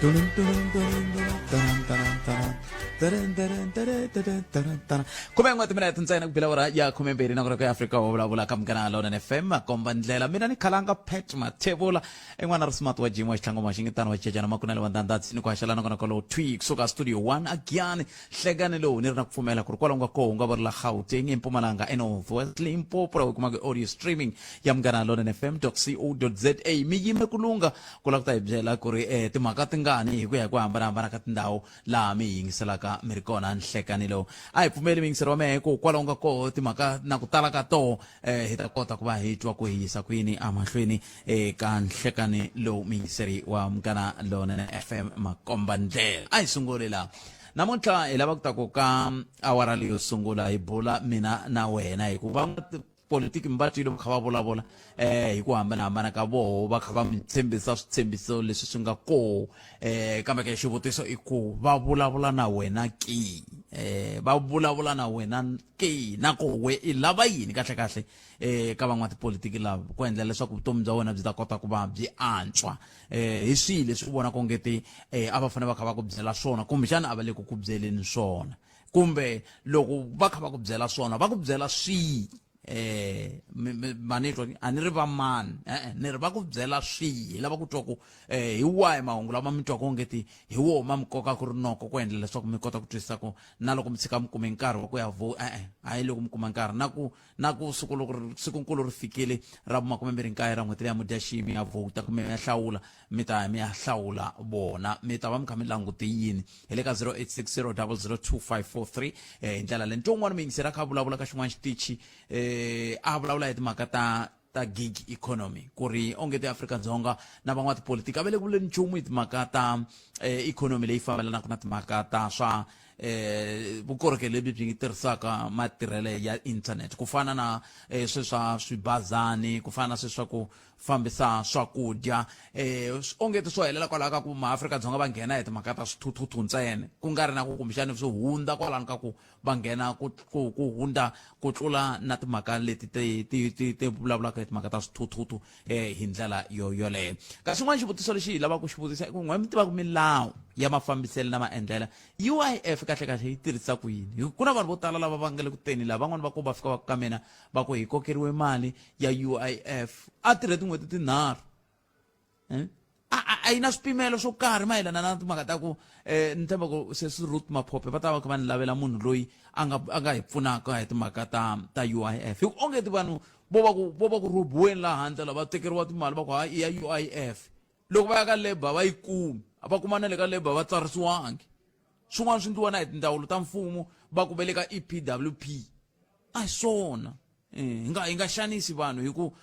Khume n'we timinete ntsena ku bela awara ya 12 na ku ri ku ya Afrika wa vulavula ka Munghana Lonene FM makomba ndlela. Mina ni khalanga Pat Mathebula i n'wana ri smart wa Jim wa xitlhangu maxingitano wa cecana makunele wa ndandadzi ni ku haxelana kona kwalowo thwi kusuka studio 1 agiyani hlekani lowu ni ri na ku pfumela ku ri kwalomu ka koho u nga va ri la Gauteng eMpumalanga eNorth West Limpopo laha u kumaka audio streaming ya Munghana Lonene FM co za. Mi yime ku lungha ku lava ku ta hi byela ku ri timhaka tingani hi ku ya hi ku hambanahambana ka tindhawu laha mi hi yingiselaka mi ri kona nhlekani lowu. A hi pfumeli muyingiseri wa mehe ku kwalaho nga koho timhaka na ku tala ka toho hi ta kota ku va hi twa ku hi yisa kwini emahlweni eka nhlekani lowu muyingiseri wa Munghana Lonene FM makomba ndlela. A hi sunguli laha namuntlha hi lava ku ta ku ka awara leyo sungula hi bula mina na wena hikuva politiki mi va twile va kha va vulavula hi ku hambanahambana ka voho va kha va mi tshembisa switshembiso leswi swi nga koho kambe ke xivutiso i ku va vulavula na wena ki va vulavula na wena ki na ku we i lava yini kahle kahle ka van'watipolitiki lava ku endla leswaku vutomi bya wena byi ta kota ku va byi antswa hi swihi leswi u vonaka ongeti a va fanele va kha va ku byela swona kumbexana a va le ku ku byeleni swona kumbe loko va kha va ku byela swona va ku byela swihi manitwa a ni ri va mani e-e ni ri va ku byela swihi hi lava ku twa ku hi wahi mahungu lama mi twaka ongeti hi woho ma mi kokaka rinoko ku endla leswaku mi kota ku twisisa ku na loko mi tshika mi kume nkarhi wa ku ya vo e-e hayi loko mi kuma nkarhi na ku na ku siku loko sikunkulu ri fikile ra vumakumembirhi nkaye ra n'hweti leya Mudyaxihi mi ya vhota kumbe mi ya hlawula mi ta ya mi ya hlawula vona mi ta va mi kha mi langute yini hi le ka 0860002543 hi ndlela leyi nto un'wana muyingiseri a kha a vulavula ka xin'wana xitichi a vulavula hi timhaka ta ta gig economy ku ri onge ti Afrika-Dzonga na van'watipolitiki a va le ku vuleni nchumu hi timhaka ta economy leyi fambelanaka na timhaka ta swa vukorhokeri lebyi byi tirhisaka matirhelo ya internet ku fana na sweswi swa swibazani ku fana na sweswi swa ku fambisa swakudya onge ti swo helela kwalaho ka ku maAfrika-Dzonga va nghena hi timhaka ta swithuthuthu ntsena ku nga ri na ku kumbexani swi hundza kwalano ka ku va nghena ku ku ku hundza ku tlula na timhaka leti ti ti ti ti vulavulaka hi timhaka ta swithuthuthu hi ndlela yo yoleyo. Kasi xin'wana xivutiso lexi hi lavaka ku xi vutisa i ku n'we mi tivaka milawu ya mafambiselo na maendlelo UIF kahle kahle yi tirhisa ku yini hi ku na vanhu vo tala lava va nga le ku teni laha van'wani va ku va fika va ku ka mina va ku hi kokeriwe mali ya UIF a tirhe tin'hweti tinharhu a yi na swipimelo swo karhi mayelana na timhaka ta ku ni tshemba ku sesi Ruth Maphophe va ta va kha va ni lavela munhu loyi a nga a nga hi pfunaka hi timhaka ta ta UIF hi ku onge ti vanhu vo va ku vo va ku rhobiweni laha handle la va tekeriwa timali va ku hayi i ya UIF loko va ya ka labour va yi kumi va kuma na le ka labour va tsarisiwangi swin'wana swi endliwa na hi tindzawulo ta mfumo va ku ve le ka EPWP a hi swona hi nga hi nga xanisi vanhu hi ku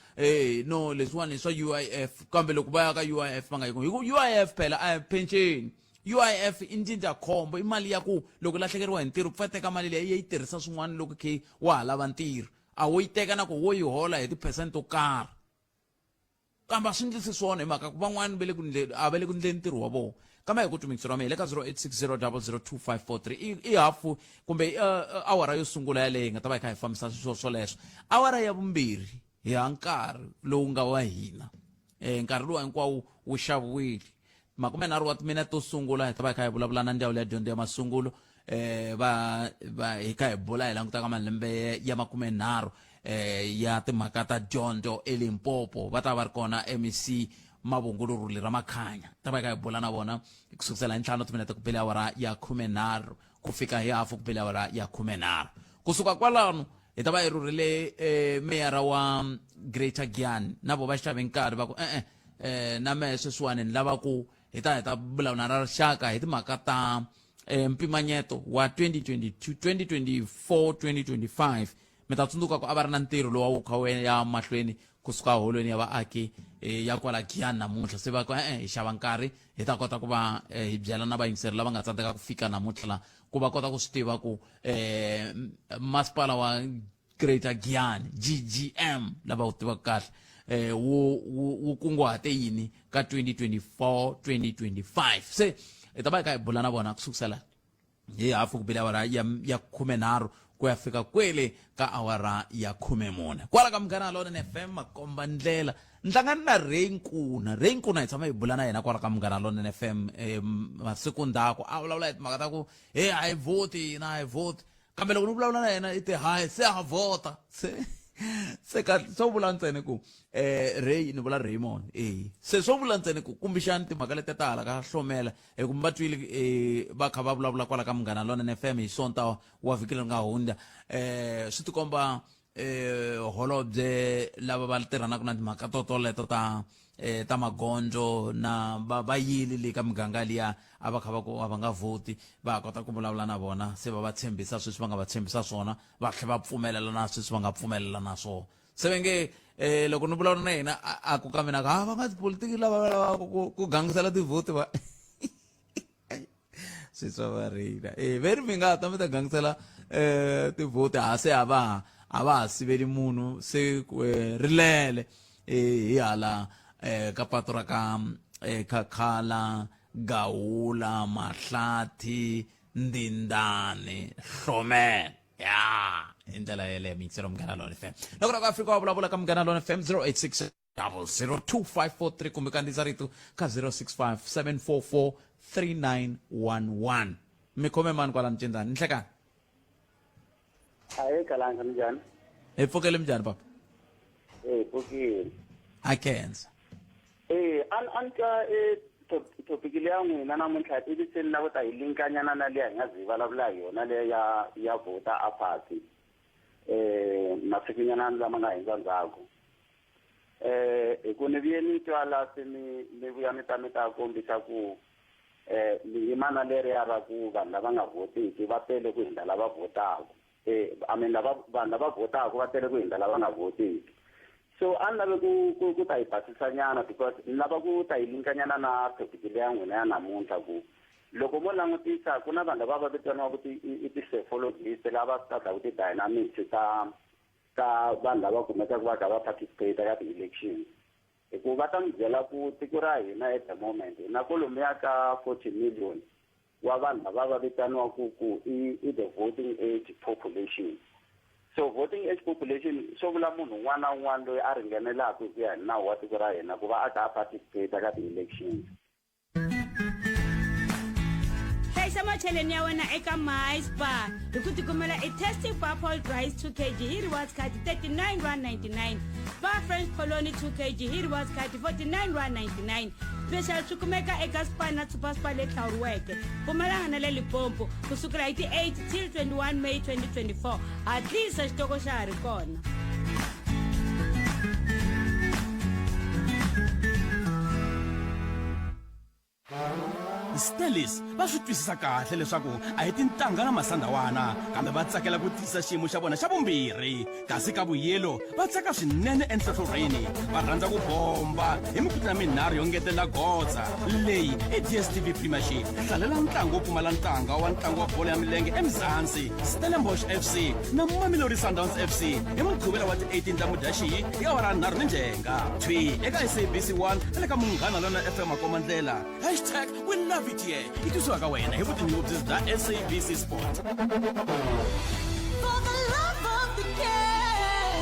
no leswiwani swa UIF kambe loko va ya ka UIF va nga yi kumi hi ku UIF phela a hi phenceni UIF i ndzindzakhombo i mali ya ku loko lahlekeriwa hi ntirho ku teka mali leyi yi tirhisa swin'wana loko khe wa ha lava ntirho a wo yi teka na ku wo yi hola hi ti-percent to karhi kambe a swi ndlisi swona hi mhaka ku van'wani va le ku ndleni a va le ku ndleni ntirho wa vona kambe hi ku tumikiselo wa mina hi le ka 0860002543 i i hafu kumbe awara yo sungula yaleyo hi nga ta va hi kha hi fambisa swilo swoleswo awara ya vumbirhi hi ha nkarhi lowu nga wa hina nkarhi lowu hinkwawo wu xaviwile 30 wa timinete to sungula hi ta va hi kha hi vulavula na ndzawulo ya dyondzo ya masungulo va va hi kha hi bula hi languta ka malembe ya 30 ya timhaka ta dyondzo eLimpopo va ta va ri kona MEC Mavhungulurhuli Ramakhanya ta va hi kha hi bula na vona ku sukusela hi 5 timinete ku bele awara ya 13 ku fika hi hafu ku bele awara ya 13 kusuka kwalano hi ta va hi rhurhile meyara wa Greater Giyani na vo va xave nkarhi va ku e-e na mehe sweswiwani ni lava ku hi ta hi ta vulavula na rixaka hi timhaka ta mpimanyeto wa 2022 2024 2025 mi ta tsundzuka ku a va ri na ntirho lowu a wu kha wu ya mahlweni kusuka holweni ya vaaki ya kwala Giyani namuntlha se va ku e-e hi xava nkarhi hi ta kota ku va hi byela na vayingiseri lava nga tsandzeka ku fika namuntlha la ku va kota ku swi tiva ku masipala wa Greater Giyani GGM lava wu tivaka kahle wu wu kunguhate yini ka 2024 2025 se hi ta va hi kha hi bula na vona ku sukusela hi hafu ku bile awara ya 13 ku ya fika kwele ka awara ya 14 kwala ka Munghana Lonene FM makomba ndlela. Ni na Ray Nkuna. Ray Nkuna hi tshama hi bula na yena kwala ka Munghana Lonene FM masiku ndzhaku a vulavula hi timhaka ta ku he a hi vhoti hina a hi vhoti kambe loko ni vulavula na yena i te hayi se ha vhota se se ka swo vula ntsena ku Ray ni vula Raymond se swo vula ntsena ku kumbexani timhaka leti ta hala ka hlomela hi ku va twile va kha va vulavula kwala ka Munghana Lonene FM hi Sonta wa vhiki leri nga hundza swi tikomba holobye lava va tirhanaka na timhaka to toleto ta ta magondzo na va va yile le ka miganga liya a va kha va ku a va nga vhoti va kota ku vulavula na vona se va va tshembisa sweswi va nga va tshembisa swona va tlhela va pfumelela na sweswi va nga pfumelela na swona se va nge loko ni vulavula na yena a ku ka mina ka va nga tipolitiki lava va lavaka ku gangisela tivhoti va swi swa varila ve ri mi nga ta mi ta gangisela tivhoti ha se a va a va ha siveli munhu se rilele hi hala ka patu ra ka Khakhala Gawula Mahlathi Ndindani Hlomela ya hi ndlela yeleyo miyingiselo Munghana Lona FM loko ra ku Afrika wa vulavula ka Munghana Lona FM 086 002543 kumbe kandziyisa rito ka 065 744 3911 mi khome mani kwala mcindzani nhlekani Ahee Kalanga minjhani? Hi pfukele minjhani papa? Eh pfukile. A khensa. Eh an an twa e topic leya n'wina namuntlha ivi se ni lava ku ta yi linkanyana na liya hi nga zi hi vulavula hi yona leya ya ya voter apathy eh masikunyana lama nga hindza ndzhaku eh hi ku ni vuye ni twa la se mi mi vuya mi ta mi ta kombisa ku eh mi yima na leriya ra ku vanhu lava nga vhotiki va tele ku hindza lava vhotaka eh I mean lava vanhu lava vhotaka va tele ku hindza lava nga vhotiki so a ni lave ku ku ku ta yi basisanyana because ni lava ku ta yi linkanyana na topic leya n'wina ya namuntlha ku loko mo langutisa ku na vanhu lava va vitaniwaka i ti-psephologist lava study-aka ti-dynamics ta ta vanhu lava kumekaka va kha va participate ka ti-elections hikuva va ta mi byela ku tiko ra hina at the moment hi na kwalomuya ka 40 million wa vanhu lava va vitaniwaka ku i i the voting age population so voting age population swo vula munhu un'wana na un'wana loyi a ringanelaka hi ku ya hi nawu wa tiko ra hina ku va a kha a participate ka ti-elections Hlayisa macheleni ya wena eka MySpa hi ku tikumela i Tasty Purple Rice 2 kg hi rewards card 39 rand 99, Spar French Polony 2 kg hi rewards card 49 rand 99. Special swi kumeka eka Spar na Super Spar leyi hlawuriweke Mpumalanga na le Limpopo ku sukela hi ti 8 till 21 May 2024. Hatlisa xitoko xa ha ri kona. Stellies va swi twisisa kahle leswaku a hi tintangha na masandawana kambe va tsakela ku tiyisa xiyimo xa vona xa vumbirhi kasi ka vuyelo va tsaka swinene enhlohlorhini va rhandza ku bomba hi mikutla minharhu yo ngetela goza leyi i DStv Premiership hlalela ntlangu wo pfumala ntanga wa ntlangu wa bolo ya milenge eMzansi Stellenbosch FC na Mamelodi Sundowns FC hi Mugqivela wa ti-18 ta Mudyaxihi hi awara nharhu ni ndzhenga thwi eka SABC 1 na le ka Munghana Lona FM Makomandlela hashtag we love it here yi tisiwa ka wena hi vutinyungubyisi bya SABC Sport. For the love of the game.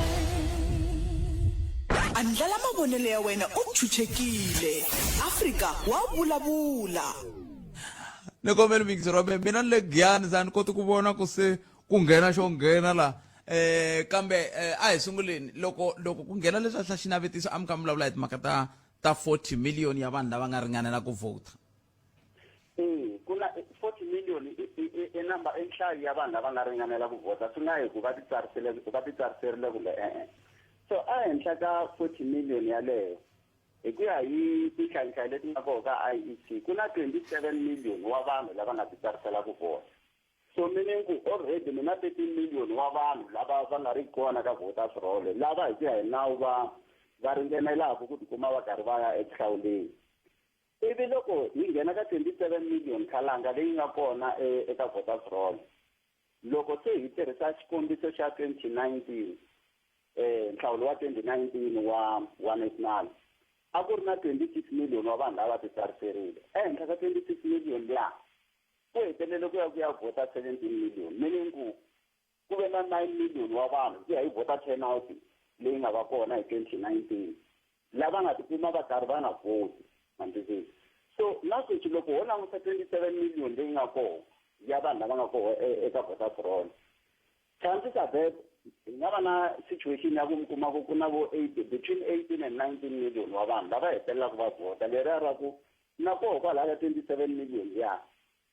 Andlala mavonelo ya wena u chuchekile. Afrika wa vulavula. Ni kombela muyingiseri wa mina mina ni le Giyani se a ni koti ku vona ku se ku nghena xo nghena la kambe a hi sunguleni loko loko ku nghena leswi swa xinavetiso a mi kha mi vulavula hi timhaka ta ta 40 million ya vanhu lava nga ringanela ku vhota. E ku na 40 million i number i nhlayo ya vanhu lava nga ringanela ku vhota swi nga yi ku va titsarisele va titsariserile kumbe e-e so ehenhla ka 40 million yaleyo hi ku ya hi tinhlayinhlayo leti nga kona ka IEC ku na 27 million wa vanhu lava nga titsarisela ku vhota so meaning ku already mi na 13 million wa vanhu lava va nga ri kona ka voters roll lava hi ku ya hi nawu va va ringanelaka ku tikuma va karhi va ya eku hlawuleni ivi loko hi nghena ka 27 million khalanga leyi nga kona eka voters roll loko se hi tirhisa xikombiso xa 2019 nhlawulo wa 2019 wa wa national a ku ri na 26 million wa vanhu lava titsariserile ehenhla ka 26 million liya ku hetelele ku ya ku ya vhota 17 million meaning ku Ku ve na 9 million wa vanhu ku ya hi voter turnout leyi nga va kona hi 2019 lava nga tikuma va karhi va nga vhoti, ma ni twisisa? So na sweswi loko ho languta 27 million leyi nga kona ya vanhu lava nga koho eka voters roll, chances are that hi nga va na situation ya ku mi kuma ku ku na vo eight, between 18 and 19 million wa vanhu lava hetelelaka va vhota. Leriya ra ku na koho kwalaya ka 27 million liya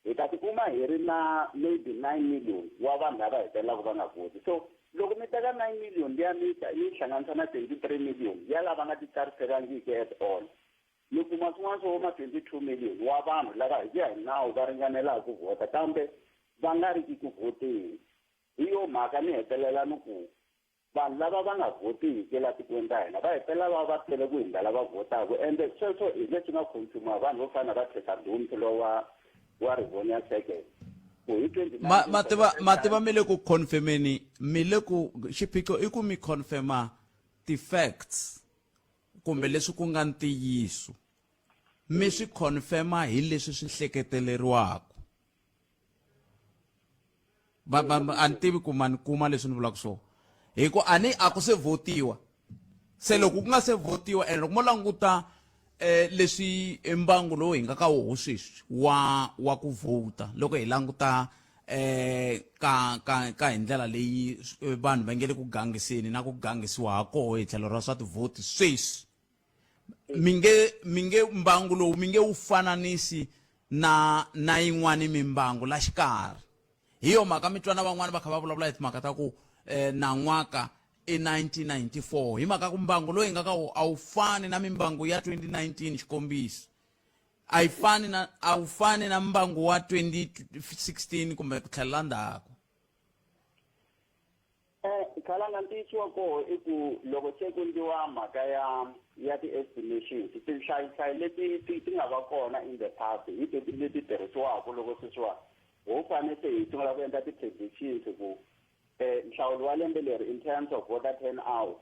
hi ta tikuma hi ri na maybe 9 million wa vanhu lava hetelelaka va nga vhoti. So loko mi teka 9 million liya mi yi mi yi hlanganisa na 23 million ya lava nga titsariselangiki at all, mi kuma swin'wana swo ma 22 million wa vanhu lava hi ku ya hi nawu va ringanelaka ku vhota kambe va nga riki ku vhoteni. Hi yo mhaka ni hetelela ni ku vanhu lava va nga vhotiki la tikweni ra hina va hetelela va va tele ku hundza lava vhotaka, ende sweswo hi leswi nga confirmiwa vanhu vo fana na va Tessa Dooms lowa wa Rivonia Circle ku hi 2019 Ma ma tiva ma tiva mi le ku confirmeni, mi le ku xiphiqo i ku mi confirma ti-facts kumbe leswi ku nga ntiyiso, mi swi confirma hi leswi swi hleketeleriwaka. Va va a ni tivi ku ma ni kuma leswi ni vulaka swona, hi ku a ni a ku se votiwa. Se loko ku nga se votiwa ene loko mo languta leswi mbangu lowu hi nga ka woho sweswi wa wa ku vhota, loko hi languta ka ka ka hi ndlela leyi vanhu va nge le ku gangiseni na ku gangisiwa ha koho hi tlhelo ra swa tivhoti sweswi, mi nge mi nge mbangu lowu mi nge wu fananisi na na yin'wani mimbangu la xikarhi. Hi yo mhaka mi twa na van'wani va kha va vulavula hi timhaka ta ku nan'waka i 1994, hi mhaka ku mbangu lowu hi nga ka wo a wu fani na mimbangu ya 2019. Xikombiso, a yi fani na a wu fani na mbangu wa 2016 kumbe ku tlhelela ndzhaku. Khalanga, ntiyiso wa koho i ku loko se ku endliwa mhaka ya ya ti-estimations, tinhlayihlayi leti ti ti nga va kona in the past hi teti leti tirhisiwaka loko sweswiwani ho fane se hi sungula ku endla ti-predictions ku nhlawulo wa lembe leri in terms of voter turnout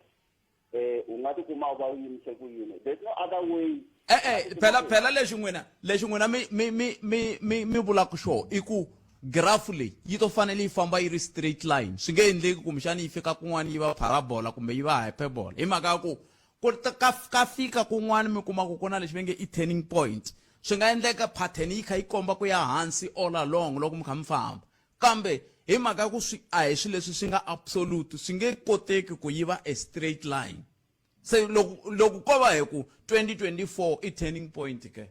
u nga tikuma u va u yimise ku yini. There's no other way. E-e, phela phela lexi n'wina lexi n'wina mi mi mi mi mi mi vulaka xona i ku graph leyi yi to fanele yi famba yi ri straight line, swi nge endleki kumbexani yi fika kun'wana yi va parabola kumbe yi va hyperbola, hi mhaka ya ku ku ka ka fika kun'wana mi kuma ku ku na lexi va nge i turning point. Swi nga endleka pattern yi kha yi komba ku ya hansi all along loko mi kha mi famba, kambe hi mhaka ya ku swi a hi swilo leswi swi nga absolute, swi nge koteki ku yi va a straight line. Se loko loko ko va hi ku 2024 i turning point ke?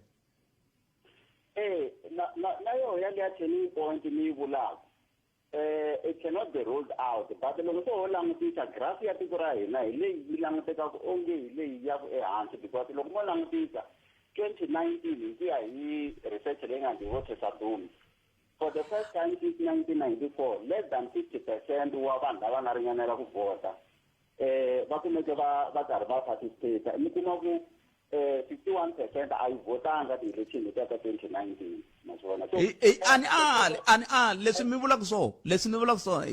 Eh na na na yo ya liya turning point ni yi vulaka, it cannot be ruled out, but loko se ho langutisa graph ya tiko ra hina hi leyi yi langutekaka onge hi leyi ya ku ehansi, because loko mo langutisa 2019 hi ku ya hi research leyi nga ndliwa Tessa Dooms, for the first time since 1994 less than 50% wa vanhu lava nga ringanela ku vhota va kumeke va va karhi va participate. Mi kuma ku 51% a yi vhotanga ti-election letiya ta 2019, ma swi vona? So A ni ali, a ni ali leswi mi vulaka swona, leswi ni vulaka swona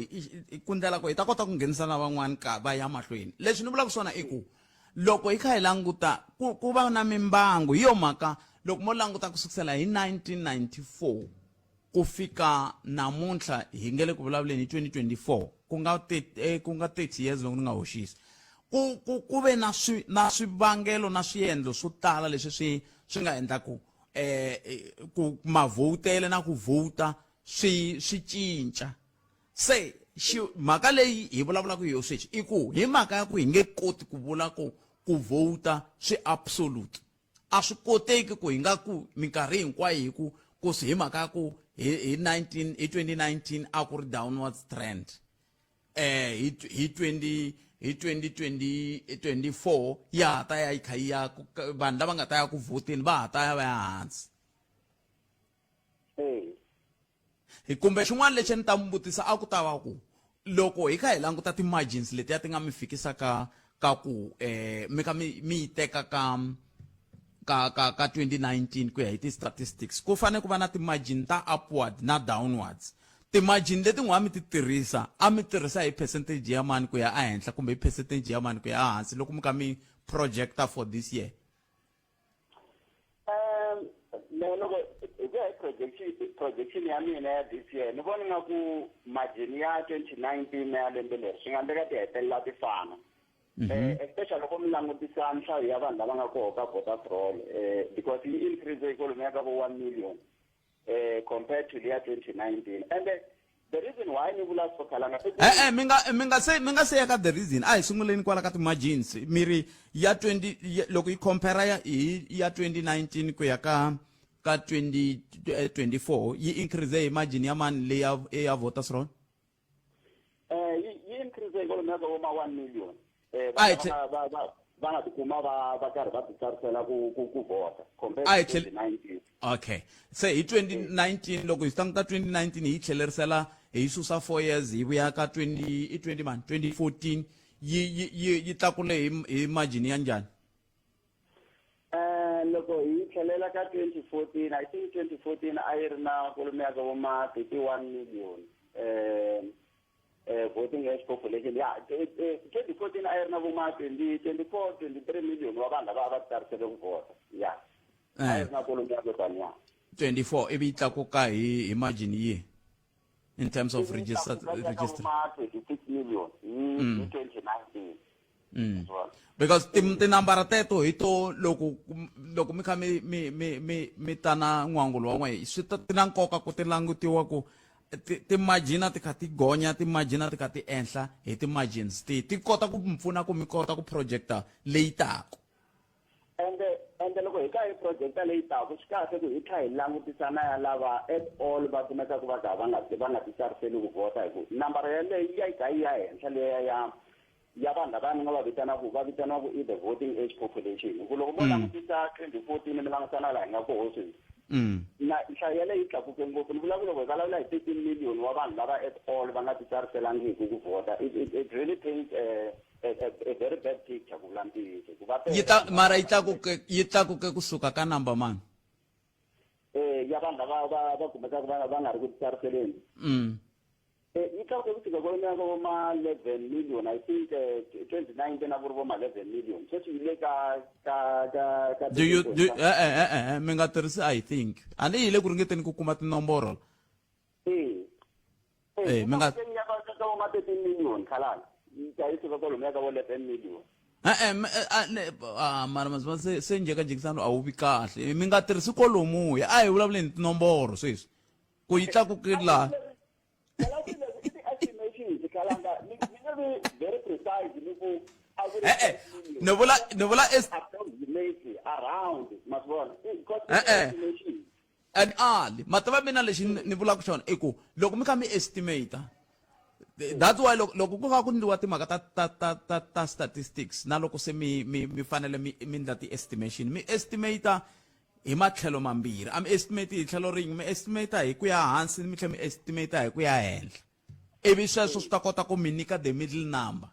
ku ndlela ku hi ta kota ku nghenisa na van'wani ka va ya mahlweni. Leswi ni vulaka swona i ku loko hi kha hi languta ku ku va na mimbangu, hi yo mhaka loko mo languta ku sukisela hi 1994 ku fika namuntlha hi nge le ku vulavuleni hi 2024, ku nga ku nga 30 years loko ni nga hoxisi, ku ku ku ve na swi na swivangelo na swiendlo swo tala leswi swi swi nga endla ku ku mavhotele na ku vhota swi swi cinca. Se xi mhaka leyi hi vulavulaka hi yo sweswi i ku hi mhaka ya ku hi nge koti ku vula ku ku vhota swi absolute, a swi koteki ku hi nga ku minkarhi hinkwayo hi ku ku hi mhaka ya ku hi hi 19 hi 2019 a ku ri downwards trend, hi hi 20 hi 2020 24 ya ha ta ya yi kha yi ya vanhu lava nga ta ya ku vhoteni va ha ta ya va ya hansi. Hi kumbe xin'wana lexi ni ta mi vutisa a ku ta va ku loko hi kha hi languta ti-margins letiya ti nga mi fikisa ka ka ku mi kha mi mi yi teka ka ka ka ka 2019 ku ya hi ti-statistics, ku fanele ku va na ti-margin ta upward na downwards. Ti-margin leti n'wa mi ti tirhisa, a mi tirhisa hi percentage ya mani ku ya ehenhla kumbe hi percentage ya mani ku ya ehansi loko mi kha mi projecta for this year? Um Me loko hi ku ya hi projection ya mina ya this year ni vona nga ku margin ya 2019 na ya lembe leri swi nga endleka ti hetelela ti fana. Especially loko mi langutisa nhlayo ya vanhu lava nga koho ka voters roll, because yi increase kwalomuya ka vo 1 million compared to leya 2019. And the reason why ni vula so, Khalanga, i ku E-e, mi nga se ya ka the reason. A hi sunguleni kwala ka ti-margins. Mi ri ya 20 loko yi compare ya hi ya 2019 ku ya ka 2024, yi increase hi margin ya mani leyi ya voters roll? Yi increase kwalomuya ka vo ma 1 million A hi vanhu va nga tikuma va karhi va titsarisela ku vhota compared A hi to 2019. Okay, se hi 2019, loko hi languta 2019, hi tlhelerisela, hi susa 4 years, hi vuya ka 20 i 20 man 2014, yi tlakule hi margin ya njhani? Loko hi tlhelela ka 2014, I think 2014 a yi ri na kwalomuya ka vo ma 31 million voting age population ya 2014, a yi ri na vo ma 20 24 23 million wa vanhu lava a va titsarisele ku vhota, ya, a yi ri na kwalomuya ko taniya. 24, ivi yi tlakuka hi margin yihi in terms of registered register Ma 26 million hi 2019. Because tinambara teto hi to loko mi kha mi tana n'wangulo wa n'we, swi ta ti na nkoka ku ti langutiwa ku ti-margin ti kha ti gonya, ti-margin ti kha ti enhla hi ti-margins ti kota ku mi pfuna ku mi kota ku projecta leyi taku. Ende loko hi ka hi projecta leyi taku, swi kahle ku hi tlha hi langutisa na ya lava at all va kumekaka va ka va nga titsariseli ku vhota, hi ku nambara yaleyo yi ya yi kha yi ya henhla, leya ya vanhu lava ni nga va vitaniwaku i the voting age population, hi ku loko mo langutisa 2014, mi langutisa na laha hi nga koho sweswi, na nhlayo yaleyo yi tlakuke ngopfu. Ni vula ku loko hi vulavula hi 13 million wa vanhu lava at all va nga titsariselangiki ku vhota, it really paints a very bad picture, ku vula ntiyiso, ku va tele Yi ta vanhu mara lava yi tlakuke kusuka ka number mani? Ya vanhu lava va kumekaka va nga ri ku titsariseleni? Yi tlakuke ku fika kwalomuya ka vo ma 11 million, I think. 2019 a ku ri vo ma 11 million, sweswi yi le ka Do you do eh, mi nga tirhisi "I think". A ni yi le ku ringeteni ku kuma tinomboro. Eh. Ya ka vo ma 13 million, khalanga, yi ta yi suka kwalomuya ka vo 11 million. Eh, ah, mara maziva se njhekanjhekisano a wu vi kahle. Mi nga tirhisi kwalomuya, a hi vulavuleni tinomboro sweswi ku yi tlakuke laha. Phela swilo leswi i ti-estimations, khalanga, ni nge vi very precise ni ku a ku ri Eh, 12 million. Ni vula Approximately around, ma swi vona? Because i Eh, eh. ti-estimations. And ali mativa mina lexi ni vulaka xona i ku loko mi kha mi estimate, that's why loko ku kha ku ndliwa timhaka ta statistics, na loko se mi fanele mi ndla ti-estimation, mi estimate hi matlhelo mambirhi. A mi estimate hi tlhelo rin'we, mi estimate hi ku ya hansi, mi tlhela mi estimate hi ku ya henhla, ivi sweswo swi ta kota ku mi nyika the middle number.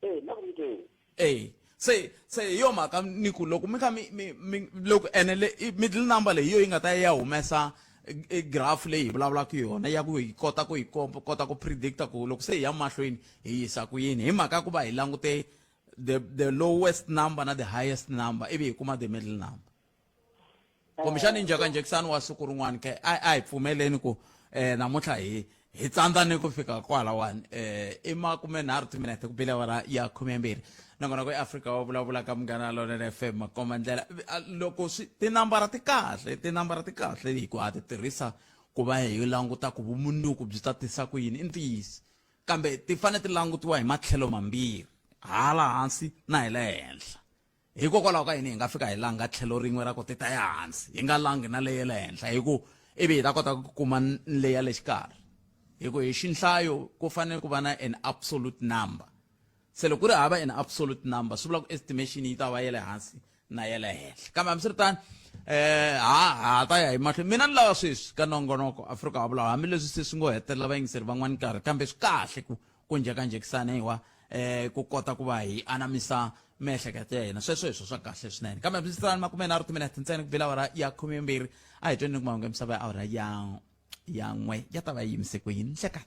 Eh, na ku mi tweni. Eh, se hi yo mhaka ni ku loko mi kha mi loko ene le middle number leyi hi yo yi nga ta ya humesa graph leyi hi vulavulaka yona ya ku hi kota ku hi kota ku predicta ku loko se hi ya mahlweni hi yisa ku yini, hi mhaka ku va hi langute the lowest number na the highest number, ivi hi kuma the middle number. Kumbexani njhekanjhekisano wa siku rin'wana ke, a hi pfumeleni ku namuntlha hi tsandza ni ku fika kwalawani. I 30 timinete ku bile awara ya 12. Nongonoko eAfrika wa vulavula ka Munghana Lonene FM, makomba ndlela. Loko swi tinambara ti kahle, tinambara ti kahle hi ku ha ti tirhisa ku va hi languta ku vumundzuku byi ta tisa ku yini, i ntiyiso, kambe ti fanele ti langutiwa hi matlhelo mambirhi, hala hansi na hi le henhla. Hikokwalaho ka yini hi nga fika hi langa tlhelo rin'we ra ku ti ta ya hansi, hi nga langi na leyi ya le henhla? Hi ku ivi hi ta kota ku kuma leyi ya le xikarhi, hi ku hi xinhlayo ku fanele ku va na an absolute number. Se loko ku ri hava an absolute number, swi vula ku estimation yi ta va ya le hansi na ya le henhla. Kambe hambiswiritano, ha ha ta ya hi mahlweni. Mina ni lava sweswi ka nongonoko Afrika wa vulavula, hambileswi se swi ngo hetelela vayingiseri van'wani nkarhi, kambe swi kahle ku njhekanjhekisaniwa, ku kota ku va hi anamisa miehleketo ya hina. Sweswo hi swo swa kahle swinene. Kambe hambiswiritano, 30 timinete ntsena ku bile awara ya 12. A hi tweni ku mahungu ya misava ya awara ya 1 ya ta va yi yimise ku yini nhlekani.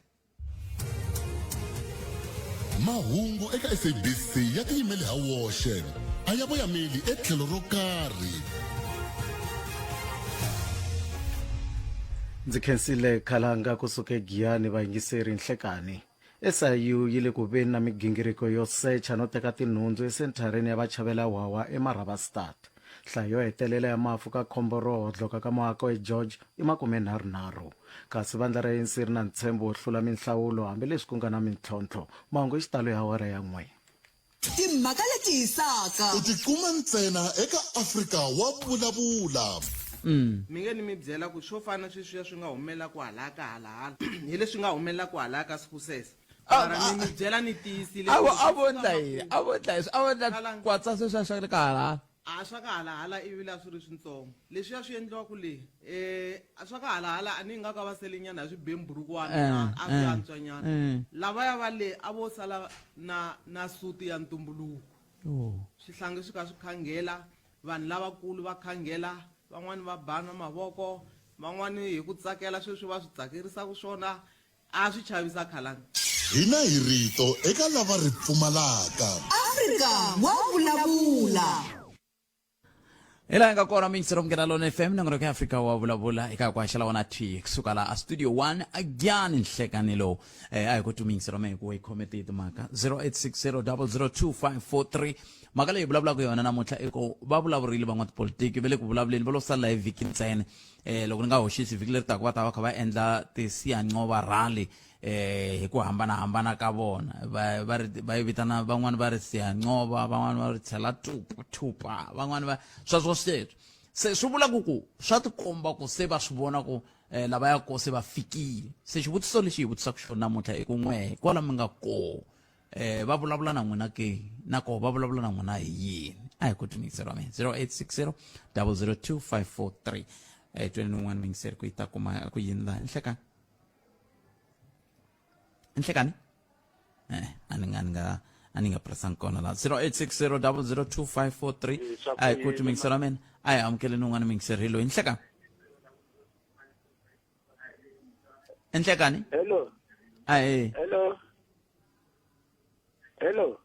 Mahungu eka SABC ya tiyimele ha woxe. A ya voyameli etlhelo ro karhi. Ndzi khensile Khalanga kusuka eGiyani vayingiseri nhlekani. SIU yi le ku veni na migingiriko yo secha no teka tinhundzu esenthareni ya vachavela-hwahwa eMarabastad. Nhlayo yo hetelela ya mafu ka khombo ro hodloka ka muako eGeorge i makumenharhunharhu. Kasi vandla ra ANC ri na ntshembo wo hlula minhlawulo hambileswi ku nga na mintlhontlho. Mahungu hi xitalo ya awara ya n'we. Timhaka leti hisaka. U ti kuma ntsena eka Afrika Wa Vulavula. Mi nge ni mi byela ku swo fana na sweswiya swi nga humelela kwalaya ka halahala hi leswi nga humelela kwalaya ka Skhusese. Mara ni mi byela ni tiyisile A ku vo a swi vo fika endla yini? makumu. A vo endla yini? A vo endla Khalanga. kwatsa sweswiya swa le ka halahala. A swa ka halahala ivi a swi ri swintsongo. Leswiya swi endliwaku le a swa ka halahala a ni nga ka va sele nyana hi swibemburukwana a swi antswa nyana. Lavaya va le a vo sala na na suti ya ntumbuluko. Swihlangi swi kha swi khangela, vanhu lavakulu va khangela, van'wani va bana mavoko, van'wani hi ku tsakela sweswi va swi tsakerisaka swona. A swi chavisa Khalanga. Hina hi rito eka lava ri pfumalaka. Afrika wa vulavula. Hi laha hi nga kona miyingiselo Munghana Lona FM nongonoko ya Afrika wa vulavula eka ku haxela wona thwi kusuka laha a studio 1 agyani nhlekani lowu a hi ku twi miyingiselo mehe ku yi khome tihi timhaka 0860002543 mhaka leyi hi vulavulaka yona namuntlha i ku va vulavurile van'watipolitiki va le ku vulavuleni va lo salela hi vhiki ntsena loko ni nga hoxisi vhiki leri taka va ta va kha va endla ti-Siyanqoba rally hi ku hambanahambana ka vona va va ri va yi vitana van'wani va ri Siyanqoba van'wani va ri tshela tupu thupa van'wani va sweswo sweswo se swi vula ku ku swa tikomba ku se va swi vona ku lava ya ko se va fikile se xivutiso lexi hi vutisaka xona namuntlha i ku n'we kwala mi nga kona va vulavula na n'wina ke na koho va vulavula na n'wina hi yini a hi ku tinyikiselo wa mina 0860 002 543 tweni un'wana muyingiseri ku yi ta kuma ku yini laha nhlekani nhlekani a ni nga a ni nga a ni nga presang kona laha 0860 002 543 a hi ku tinyikiselo wa mina a hi amukeleni un'wana muyingiseri hi loyi nhlekani enhlekani Hello. Ahee. Hello. Hello.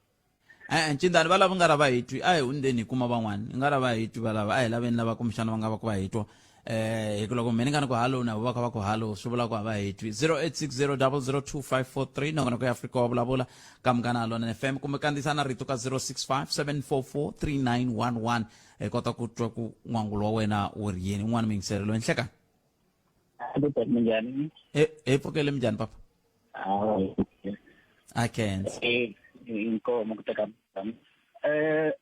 E-e ncindani va lava nga ra va hi twi a hi hundzeni hi kuma van'wani i nga ra va hi twi valava a hi laveni lava kumbexana va nga va ku va hi twa hi ku loko mina ni nga ni ku hallo na vo va kha va ku hallo swi vula ku a va hi twi 0860002543 nongonoko ya Afrika wa vulavula ka Munghana Lonene FM kumbe kandziyisa na rito ka 0657443911 hi kota ku twa ku n'wangulo wa wena wu ri yini un'wana muyingiseri loyi nhlekani Albert minjhani? Hi pfukele minjhani papa? Hayi. A khensa. Eh, inkomo ku teka eh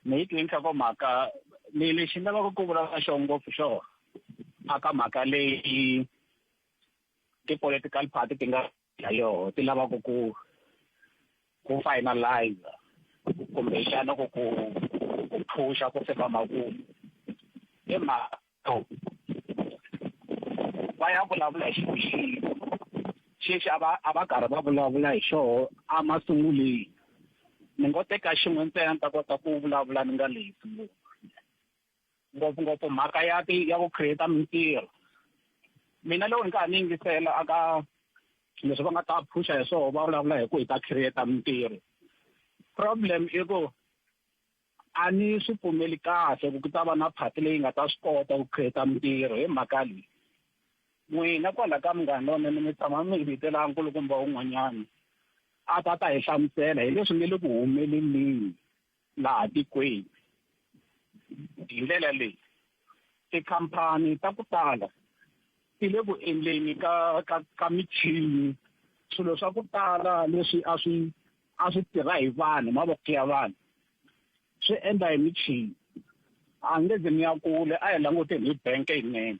ni yi twi nhlokomhaka ni lexi ni lavaka ku vulavula xona ngopfu xo aka mhaka leyi ti-political party ti nga ha yoho ti lavaka ku ku finalize kumbexana ku ku ku phusha ku fika makumu i mhaka va ya vulavula hi xilo xihi xexi a va a va karhi va vulavula hi xoho emasunguleni ni ngo teka xin'we ntsena ni ta kota ku vulavula ni nga lehisi ngopfu ngopfungopfu mhaka ya ti ya ku create mintirho mina loko ni karhi ni yingisela aka leswi va nga ta phusha hi swoho va vulavula hi ku hi ta create mintirho problem i ku A ni swi pfumeli kahle ku ku ta va na party leyi nga ta swi kota ku create mintirho hi mhaka leyi. N'wina kwala ka Munghana Lonene mi tshama mi hi vitela nkulukumba un'wanyana a ta ta hi hlamusela hi leswi nge le ku humeleleni laha tikweni. Hi ndlela leyi, tikhampani ta ku tala ti le ku endleni ka ka ka michini, swilo swa ku tala leswi a swi a swi tirha hi vanhu mavoko ya vanhu swi endla hi michini a nge zi ni ya kule a hi languteni hi bank yinene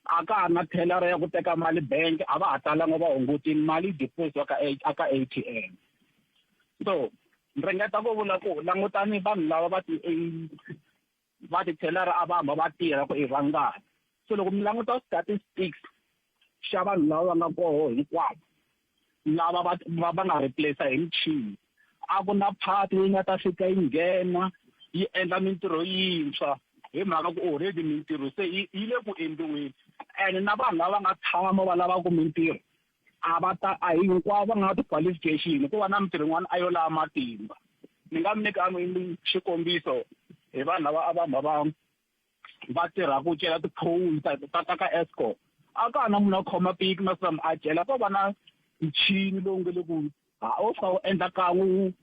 a ka ha na thelara ya ku teka mali bank a va ha talanga va hungutini mali yi deposit ka ka A_T_M so ni ringeta ku vula ku langutani vanhu lava va ti va tithelara a va hamba va tirha ku i vangani so loko mi languta statistics xa vanhu lava va nga koho hinkwavo lava va va va nga replace hi michini a ku na party leyi nga ta fika yi nghena yi endla mintirho yintshwa hi mhaka ku already mintirho se yi yi le ku endliweni and na vanhu lava nga tshama va lavaka mintirho a va ta a hi hinkwavo va nga na ti-qualification ku va na mintirho yin'wana a yo lava matimba. Ni nga mi nyika xikombiso hi vanhu lava a va va va tirha ku cela tiphowuli ta ta ta ka Eskom. A ka ha na munhu a khoma piki masiku lama a cela ko va na michini lowu nge le ku ha wo fika u endla kan'we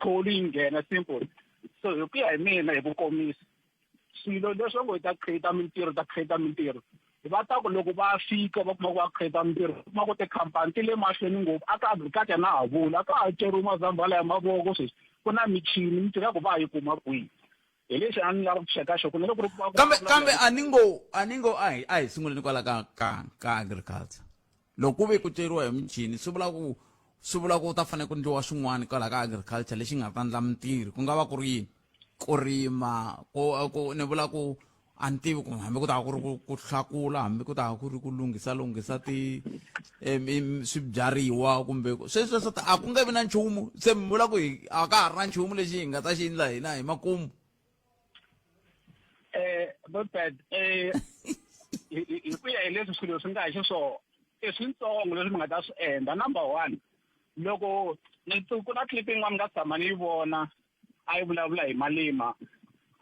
phowuli yi nghena simple. So hi ku ya hi mina hi ku komisa swilo leswi va ngo hi ta create mintirho ta create mintirho va ta ku loko va fika va kuma ku va create mintirho va kuma ku tikhampani ti le mahlweni ngopfu a ka agriculture na ha vula a ka ha ceriwi mazambhala ya mavoko sweswi ku na michini mintirho ya ku va ha yi kuma kwihi hi lexi a ni lava ku cheka xo ku na loko ri ku kambe kambe a ni ngo a ni ngo a hi a hi sunguleni kwala ka ka ka agriculture loko ku ve ku ceriwa hi michini swi vula ku swi vula ku ta fanele ku endliwa swin'wana kwala ka agriculture lexi nga ta endla mintirho ku nga va ku ri yini ku rima ku ku ni vula ku a ni tivi ku hambi ku ta ku ri ku ku hlakula hambi ku ta ku ri ku lunghisa lunghisa ti swibyariwa kumbe sweswo swo a ku nge vi na nchumu se mi vula ku hi a ka ha ri na nchumu lexi hi nga ta xi endla hina hi makumu Robert hi ku ya hi leswi swilo swi nga hi xiswona i swintsongo leswi mi nga ta swi endla number one loko ni ku na clip yin'wana ni nga tshama ni yi vona a yi vulavula hi Malema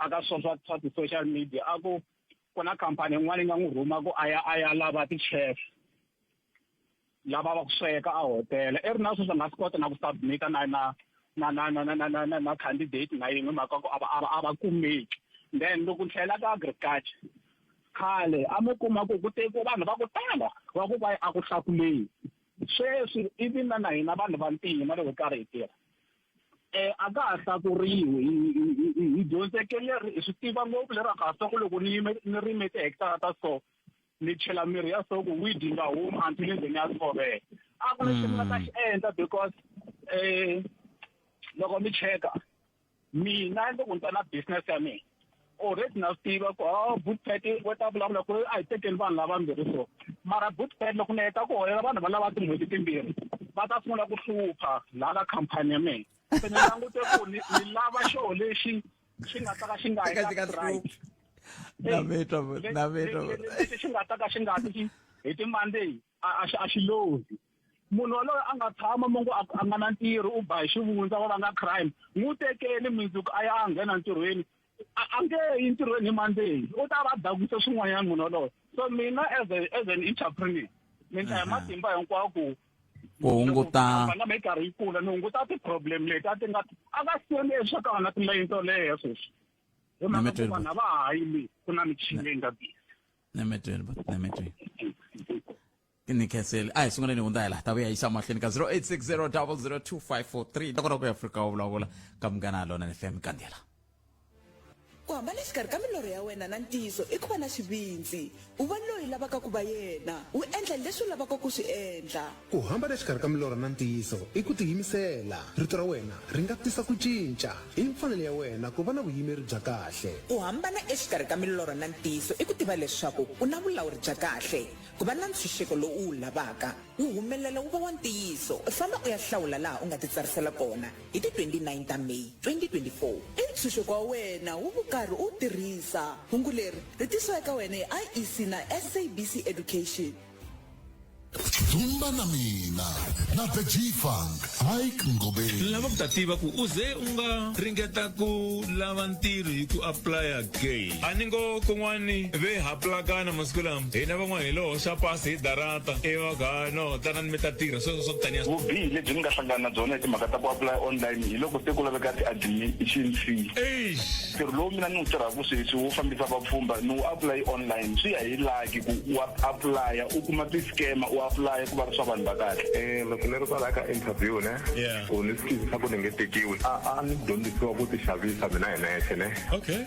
a ka swo swa swa ti-social media a ku ku na khampani yin'wana yi nga n'wi rhuma ku a ya a ya lava ti-chef lava va ku sweka a hotela i ri na sweswi a nga swi kota na ku submit-a na na na na na na na na na na candidate na yin'we mhaka ku a va a va a va kumeki then loko ni tlhela ka agriculture khale a mi kuma ku ku tekiwa vanhu va ku tala va ku va ya a ku hlakuleni sweswi ivi na na hina vanhu va ntima loko hi karhi hi tirha a ka ha hlakuriwi hi dyondzeke leri hi swi tiva ngopfu lero a ka ha swa ku loko ni yime ni rime tihekitara ta so ni chela mirhi ya so ku weed yi nga humi until ni ze ni ya tshovela a ku lexi ni nga ta xi endla because loko mi cheka mina loko ni ta na business ya mina already na swi tiva ku oh bootpad va ta vulavula ku a hi tekeni vanhu lavambirhi so mara bootpad loko ni heta ku holela vanhu va lava tin'hweti timbirhi va ta sungula ku hlupha laha ka khampani ya mina se ni langute ku ni ni lava xoho lexi xi nga ta ka xi nga yi ka strike na mitwa na mitwa lexi xi nga ta ka xi nga ti hi ti-Monday a a xi lozi munhu waloye a nga tshama mongo a nga na ntirho u ba hi xivundza va vanga crime n'wi tekeni mundzuku a ya a nghena ntirhweni a nge yi ntirhweni hi Monday u ta va a dakise swin'wanyana munhu waloye so mina as a, as an entrepreneur ni ndla hi matimba hinkwawo ku ku hunguta na mi karhi yi kula ni hunguta ti-problem leti a ti nga a nga siyeni leswaku a nga na tilayini to leha sweswi hi mhaka ku vanhu a va ha yimi ku na michini leyi nga busy nemetweni nemetweni ni khenseli a hi sunguleni hundza hi laha ta vuya yisa mahlweni ka 0860 002543 ta kota ku ya afrika wa vulavula ka munghana lona ni fm kandela Ku hambana exikarhi ka milorho ya wena na ntiyiso i ku va na xivindzi, u va loyi u lavaka ku va yena, u endla leswi u lavaka ku swi endla. Ku hambana exikarhi ka milorho na ntiyiso i ku tiyimisela. Rito ra wena ri nga tisa ku cinca. I mfanelo ya wena ku va na vuyimeri bya kahle. Ku hambana exikarhi ka milorho na ntiyiso i ku tiva leswaku u na vulawuri bya kahle. Ku va na ntshunxeko lowu u wu lavaka, wu humelela wu va wa ntiyiso, famba u ya hlawula laha u nga titsarisela kona hi ti 29 ta May 2024. I ntshunxeko wa wena wu vukarhi u wu tirhisa. Hungu leri ri tisiwa eka wena hi IEC na SABC Education. Dzumba na mina na The G-Funk Ike Ngobeni. Ni lava ku ta tiva ku u ze u nga ringeta ku lava ntirho hi ku applya ke? A ni ngo kun'wani ve ha plakana masiku lama, hina van'wana hi lo hoxa pasi hi darata ivi va ku ha no tanani mi ta tirha sweswo swa ku taniya. Vubihi lebyi ni nga hlangana na byona hi timhaka ta ku apply online hi loko se ku laveka ti-admission fee. Eish! Ntirho lowu mina ni wu tirhaka sweswi wo fambisa vapfhumba ni wu apply online swi ya hi lucky ku wa apply u kuma ti-scammer u apply ku va ri swa vanhu va kahle. Loko ni ri kwalaya ka interview ne ku ni swi twisisa ku ni nge tekiwi a a ni dyondzisiwa ku ti xavisa mina hi nexe ne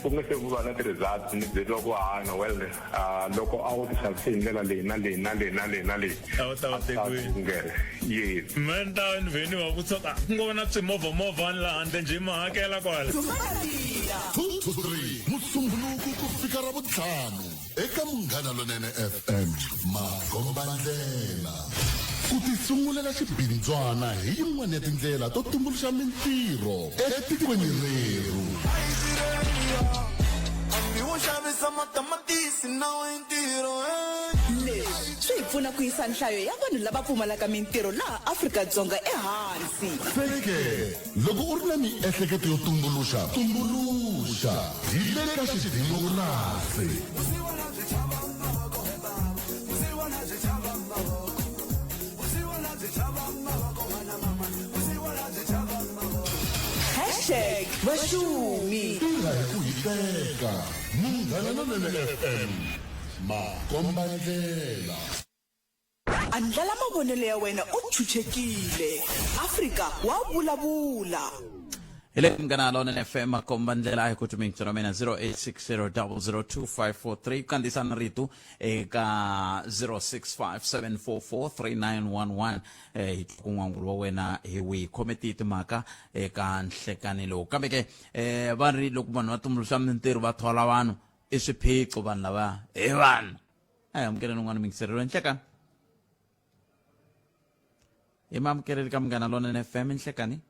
ku nga se ku va na ti-results ni byeriwa ku ha no well loko a wu ti xavise hi ndlela leyi na leyi na leyi na leyi na leyi a wu ta va tekiwini nghena yes me ni ta ni vhe ni va vutisa ku ku ngo va na swimovha-movha ni laha handle njhe ma hakela kwala 2 to 3 Musumbhunuku ku fika Ravuntlhanu eka Munghana Lonene FM Makombandlela. Ku tisungulela xibindzwana hi yin'wana ya tindlela to tumbuluxa mintirho etikweni rerhu. Leswi swi hi pfuna ku yisa nhlayo ya vanhu lava pfumalaka mintirho laha Afrika-Dzonga ehansi. Se ke, loko u ri na miehleketo yo tumbuluxa, tumbuluxa! Hi le ka xidimokirasi. Hashtag vaxumi. Tirha hi ku hiteka. Munghana Lonene FM, makombandlela. Andlala mavonelo ya wena u chuchekile. Afrika wa vulavula. Hi le Munghana Lonene FM, makombandlela. A hi ku tumeni ra mina 0860002543 kandziyisana rito eka 0657443911 hi twa ku n'wangulo wa wena hi wihi. Khome tihi timhaka eka nhlekani lowu. Kambe ke va ri loko vanhu va tumbuluxa mintirho va thola vanhu i swiphiqo vanhu lava hi vanhu. A hi amukeleni un'wana muyingiseri loyi. Nhlekani. Hi maamukeleli ka Munghana Lonene FM nhlekani.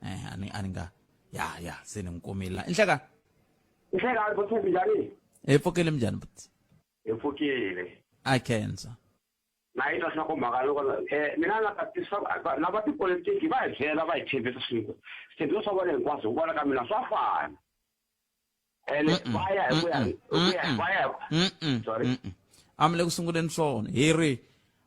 A ni a ni nga ya ya se ni n'wi kumile la. Nhlekani. Nhlekani buti, njhani? Hi pfukile, minjhani buti? Hi pfukile. A khensa. Na yi twa nhlokomhaka loko mina na ta tisa lava tipolitiki va hi byela va hi tshembisa swilo. Switshembiso swa vona hinkwaswo hi ku vona ka mina swa fana. Ene va ya hi ku ya hi ku ya va ya sorry. A mi le ku sunguleni swona. Hi ri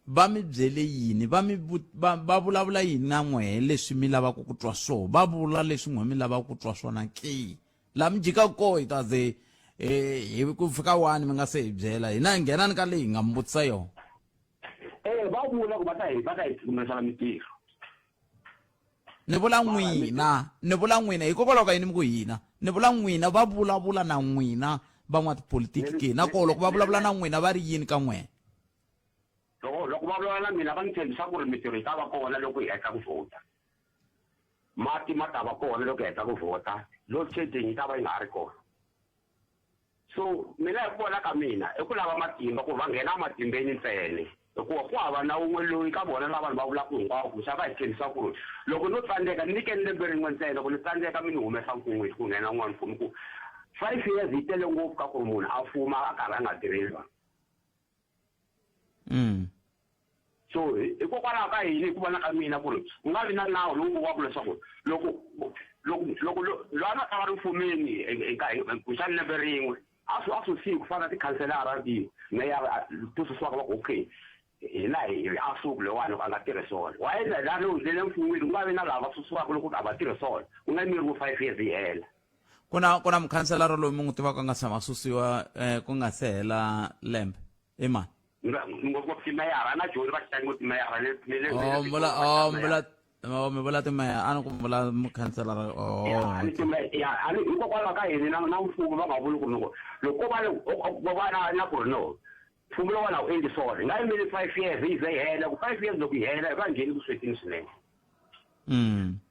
va mi byele yini, va mi va, va vulavula yini na n'wehe leswi mi lavaka ku twa swona, va vula leswi n'wehe mi lavaka ku twa swona ke. La mi jikaka koho hi ta ze hi ku fika wani mi nga se hi byela hina hi nghenani ka leyi hi nga mi vutisa yona. Va vula ku va ta hi kumisela mintirho. Ni vula n'wina, ni vula n'wina, hikokwalaho ka yini mi ku hina? Ni vula n'wina, va vulavula na n'wina van'watipolitiki ke? Na koho loko va vulavula na n'wina va ri yini ka n'wehe? Loko va vulavula na mina va ni tshembisa ku ri mintirho yi ta va kona loko hi heta ku vhota. Mati ma ta va kona loko hi heta ku vhota, load shedding yi ta va yi nga ha ri kona. So mina hi ku vona ka mina i ku lava matimba ku ri va nghena ematimbeni ntsena, hikuva ku hava na wun'we loyi ka vona lava vanhu va vulaka hinkwavo kumbexana va hi tshembisa ku ri loko no tsandzeka ni nyikeni lembe rin'we ntsena, loko ni tsandzeka mi ni humesa mfun'wini ku nghena un'wana mfumo, hi ku 5 years yi tele ngopfu ka ku ri munhu a fuma a karhi a nga tirheli vanhu. So hikokwalaho ka yini hi ku vona ka mina ku ri ku nga vi na nawu lowu vuriwaka leswaku loko loko loko loyi a nga ta va ri mfumeni kumbexana lembe rin'we a swi a susiwi ku fana na tikhanselara ti-meyara ti susiwaka va ku okay hina hi a suki loyiwani loko a nga tirhi swona. Wa endla la le mfun'wini ku nga vi na lava susiwaka loko a va tirhi swona ku nga yimeriwi 5 years yi hela. Ku na ku na mukhanselara loyi mi n'wi tivaka a nga tshama a susiwa ku nga se hela lembe i mani? Ngopfungopfu timeyara na Joni va xitani ngopfu timeyara le le le Oh, mi vula oh mi vula oh mi vula timeyara a ni ku mi vula mukhanselara oh Ya, ni time ya a ni hikokwalaho ka yini na na mfumo va nga vuli ku ri loko loko ko va ko va na na ku ri no mfumo lowu a wu endli swona hi nga yimeli 5 years yi ze yi hela ku 5 years loko yi hela hi va ngheni vuswetini swinene.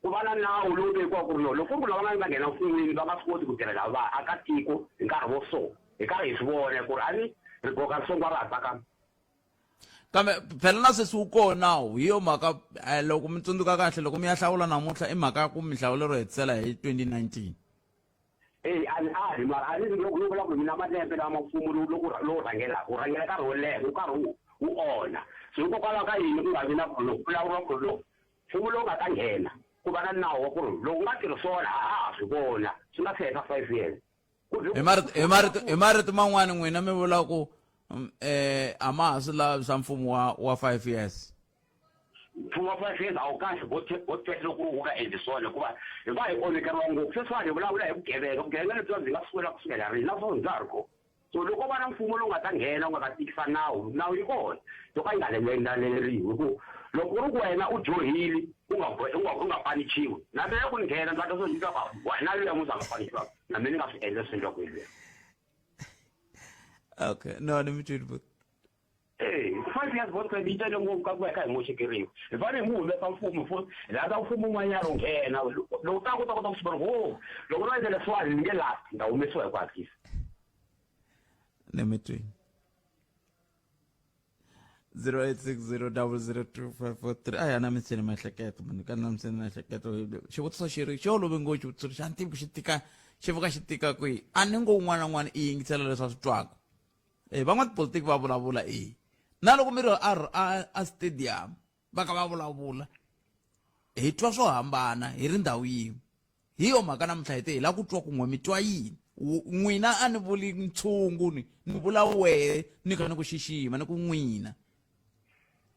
Ku va na nawu lowu vekiwaka ku ri no loko ku ri ku lava nga nghena mfun'wini va nga swi koti ku tirhela vaakatiko hi nkarhi wo so hi karhi hi swi vona ku ri a ni rigoka ri songiwa ra ha tsakama. Kambe phela na sweswi wu kona nawu, hi yo mhaka loko mi tsundzuka kahle loko mi ya hlawula namuntlha i mhaka ya ku mi hlawule ro hetisela hi 2019. Eya, a ni ali mara a ni loko no vula ku ri mina malembe lama mfumo lowu lowu lowu rhangelaka wu rhangela nkarhi wo leha wu karhi wu wu onha. So hikokwalaho ka yini ku nga vi na ku loko ku vulavuriwa ku ri lowu mfumo lowu nga ta nghena ku va na nawu wa ku ri loko u nga tirhi swona a ha ha swi vona swi nga se heta 5 years. Ku Hi marito hi marito hi marito man'wani n'wina mi vula ku a ma ha swi lavi swa mfumo wa wa 5 years. Mfumo wa 5 years a wu kahle vo teka loko wu nga endli swona hikuva hi va hi onhekeriwa ngopfu. Sweswiwani hi vulavula hi vugevenga, vugevenga lebyiwa byi nga sungula ku sukela rini naswona bya ha ri kona. So loko va na mfumo lowu nga ta nghena wu nga ta tikisa nawu, nawu yi kona yo ka yi nga landzeleriwi hi ku loko ku ri ku wena u dyohile u nga u nga u nga panichiwi na mina loko ni nghena ndza twa swo ni twa ku na luya muzi a nga panichiwanga na mina ni nga swi endla leswi endliwaka hi luya. Okay, no ni mi twile but Ee, 5 years bot yi tele ngopfu ka ku va hi kha hi moxekeriwa. Hi fanele hi mu humesa mfumo hi hi lava mfumo wun'wanyana wu nghena loko ta ku ta kota ku swi vona ku oh loko no endla leswiwani ni nge last ni ta humesiwa hi ku hatlisa. Ni mi twile. 0860002543 a ya na miseni miehleketo munhu ka na miseni miehleketo xivutiso xi ri xi olove ngopfu xivutiso lexi a ni tivi ku xi tika xi vuka xi tika kwihi a ni ngo un'wana na un'wana i yingisela leswi a swi twaka. Van'watipolitiki va vulavula e. Na loko mi ri a a a stadium va ka va vulavula hi twa swo hambana hi ri ndhawu yin'we. Hi yo mhaka namuntlha hi te hi lava ku twa ku n'we mi twa yini. N'wina a ni vuli ntshungu ni ni vula wehe ni kha ni ku xixima ni ku n'wina.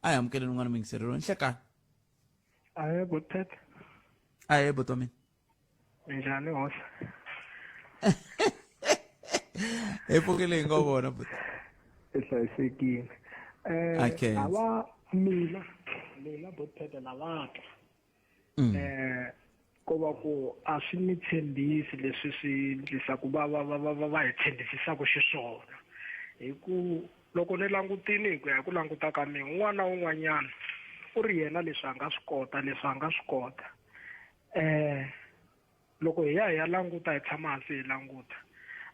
A hi amukeleni un'wana muyingiseri loyi nhlekani. Ahee Botete. Ahee buti wa mina. Minjhani hosi? Hi pfukile hi ngo vona buti. Hi hlayisekile. Eh Okay. ava mina mina Botete na vatwa. Eh ko va ku a swi ni tshembisi leswi swi ndlisaku va va va va va va hi tshembisisaku xiswona. Hi ku loko ni langutini hi ku ya hi ku languta ka mina un'wana na un'wanyana u ri yena leswi a nga swi kota leswi a nga swi kota. Eh loko hi ya hi ya languta hi tshama hansi hi languta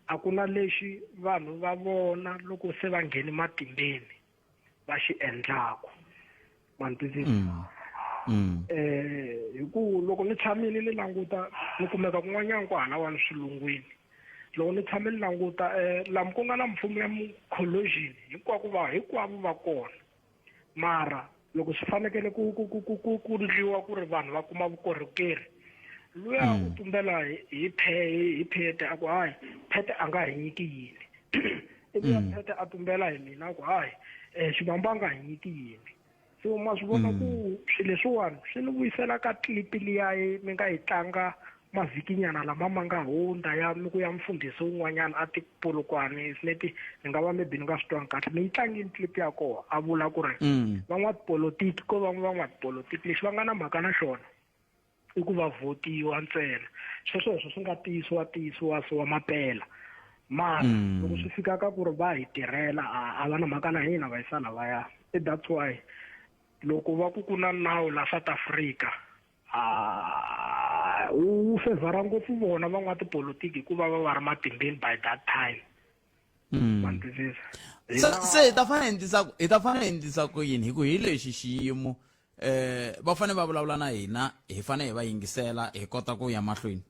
a ku na lexi vanhu va vona loko se va ngheni matimbeni va xi endlaku ma ni twisisa eh hi ku loko ni tshamile ni languta ni kumeka kun'wanyana ku halawani swilungwini loko ni tshame ni languta eh lamu ku nga na mfumo ya collusion hinkwako va hinkwavo va kona mara loko swi fanekele ku ku ku ku ku ku ndliwa ku ri vanhu va kuma vukorhokeri luya u tumbela hi hi phe hi phete a ku hayi phete a nga hi nyiki yini ivi ya phete a tumbela hi mina a ku hayi um xivambo a nga hi nyiki yini so ma swi vona ku swilo leswiwani swi ni vuyisela ka clip liya mi nga yi tlanga mavhikinyana lama ma nga hundza ya mi ku ya mfundhisi wun'wanyana a tipolokwane is neti ni nga va maybe ni nga swi twangi kahle mi yi tlangini clip ya kona a vula ku ri van'watipolotiki ko va van'watipolotiki lexi va nga na mhaka na xona i ku va votiwa ntsena sweswo hi swo swi nga tiyisiwa tiyisiwa so wa mapela mara loko swi fika ka ku ri va hi tirhela a va na mhaka na hina va yisa lavaya i that's why loko va ku ku na nawu la South Africa a wu fevhara ngopfu vona van'watipolotiki hikuva va va ri matimbeni by that time ma ni twisisa Se se hi ta fanele hi endlisa hi ta fanele hi endlisa ku yini hi ku hi lexi xiyimo eh va fanele va vulavula na hina hi fanele hi va yingisela hi kota ku ya mahlweni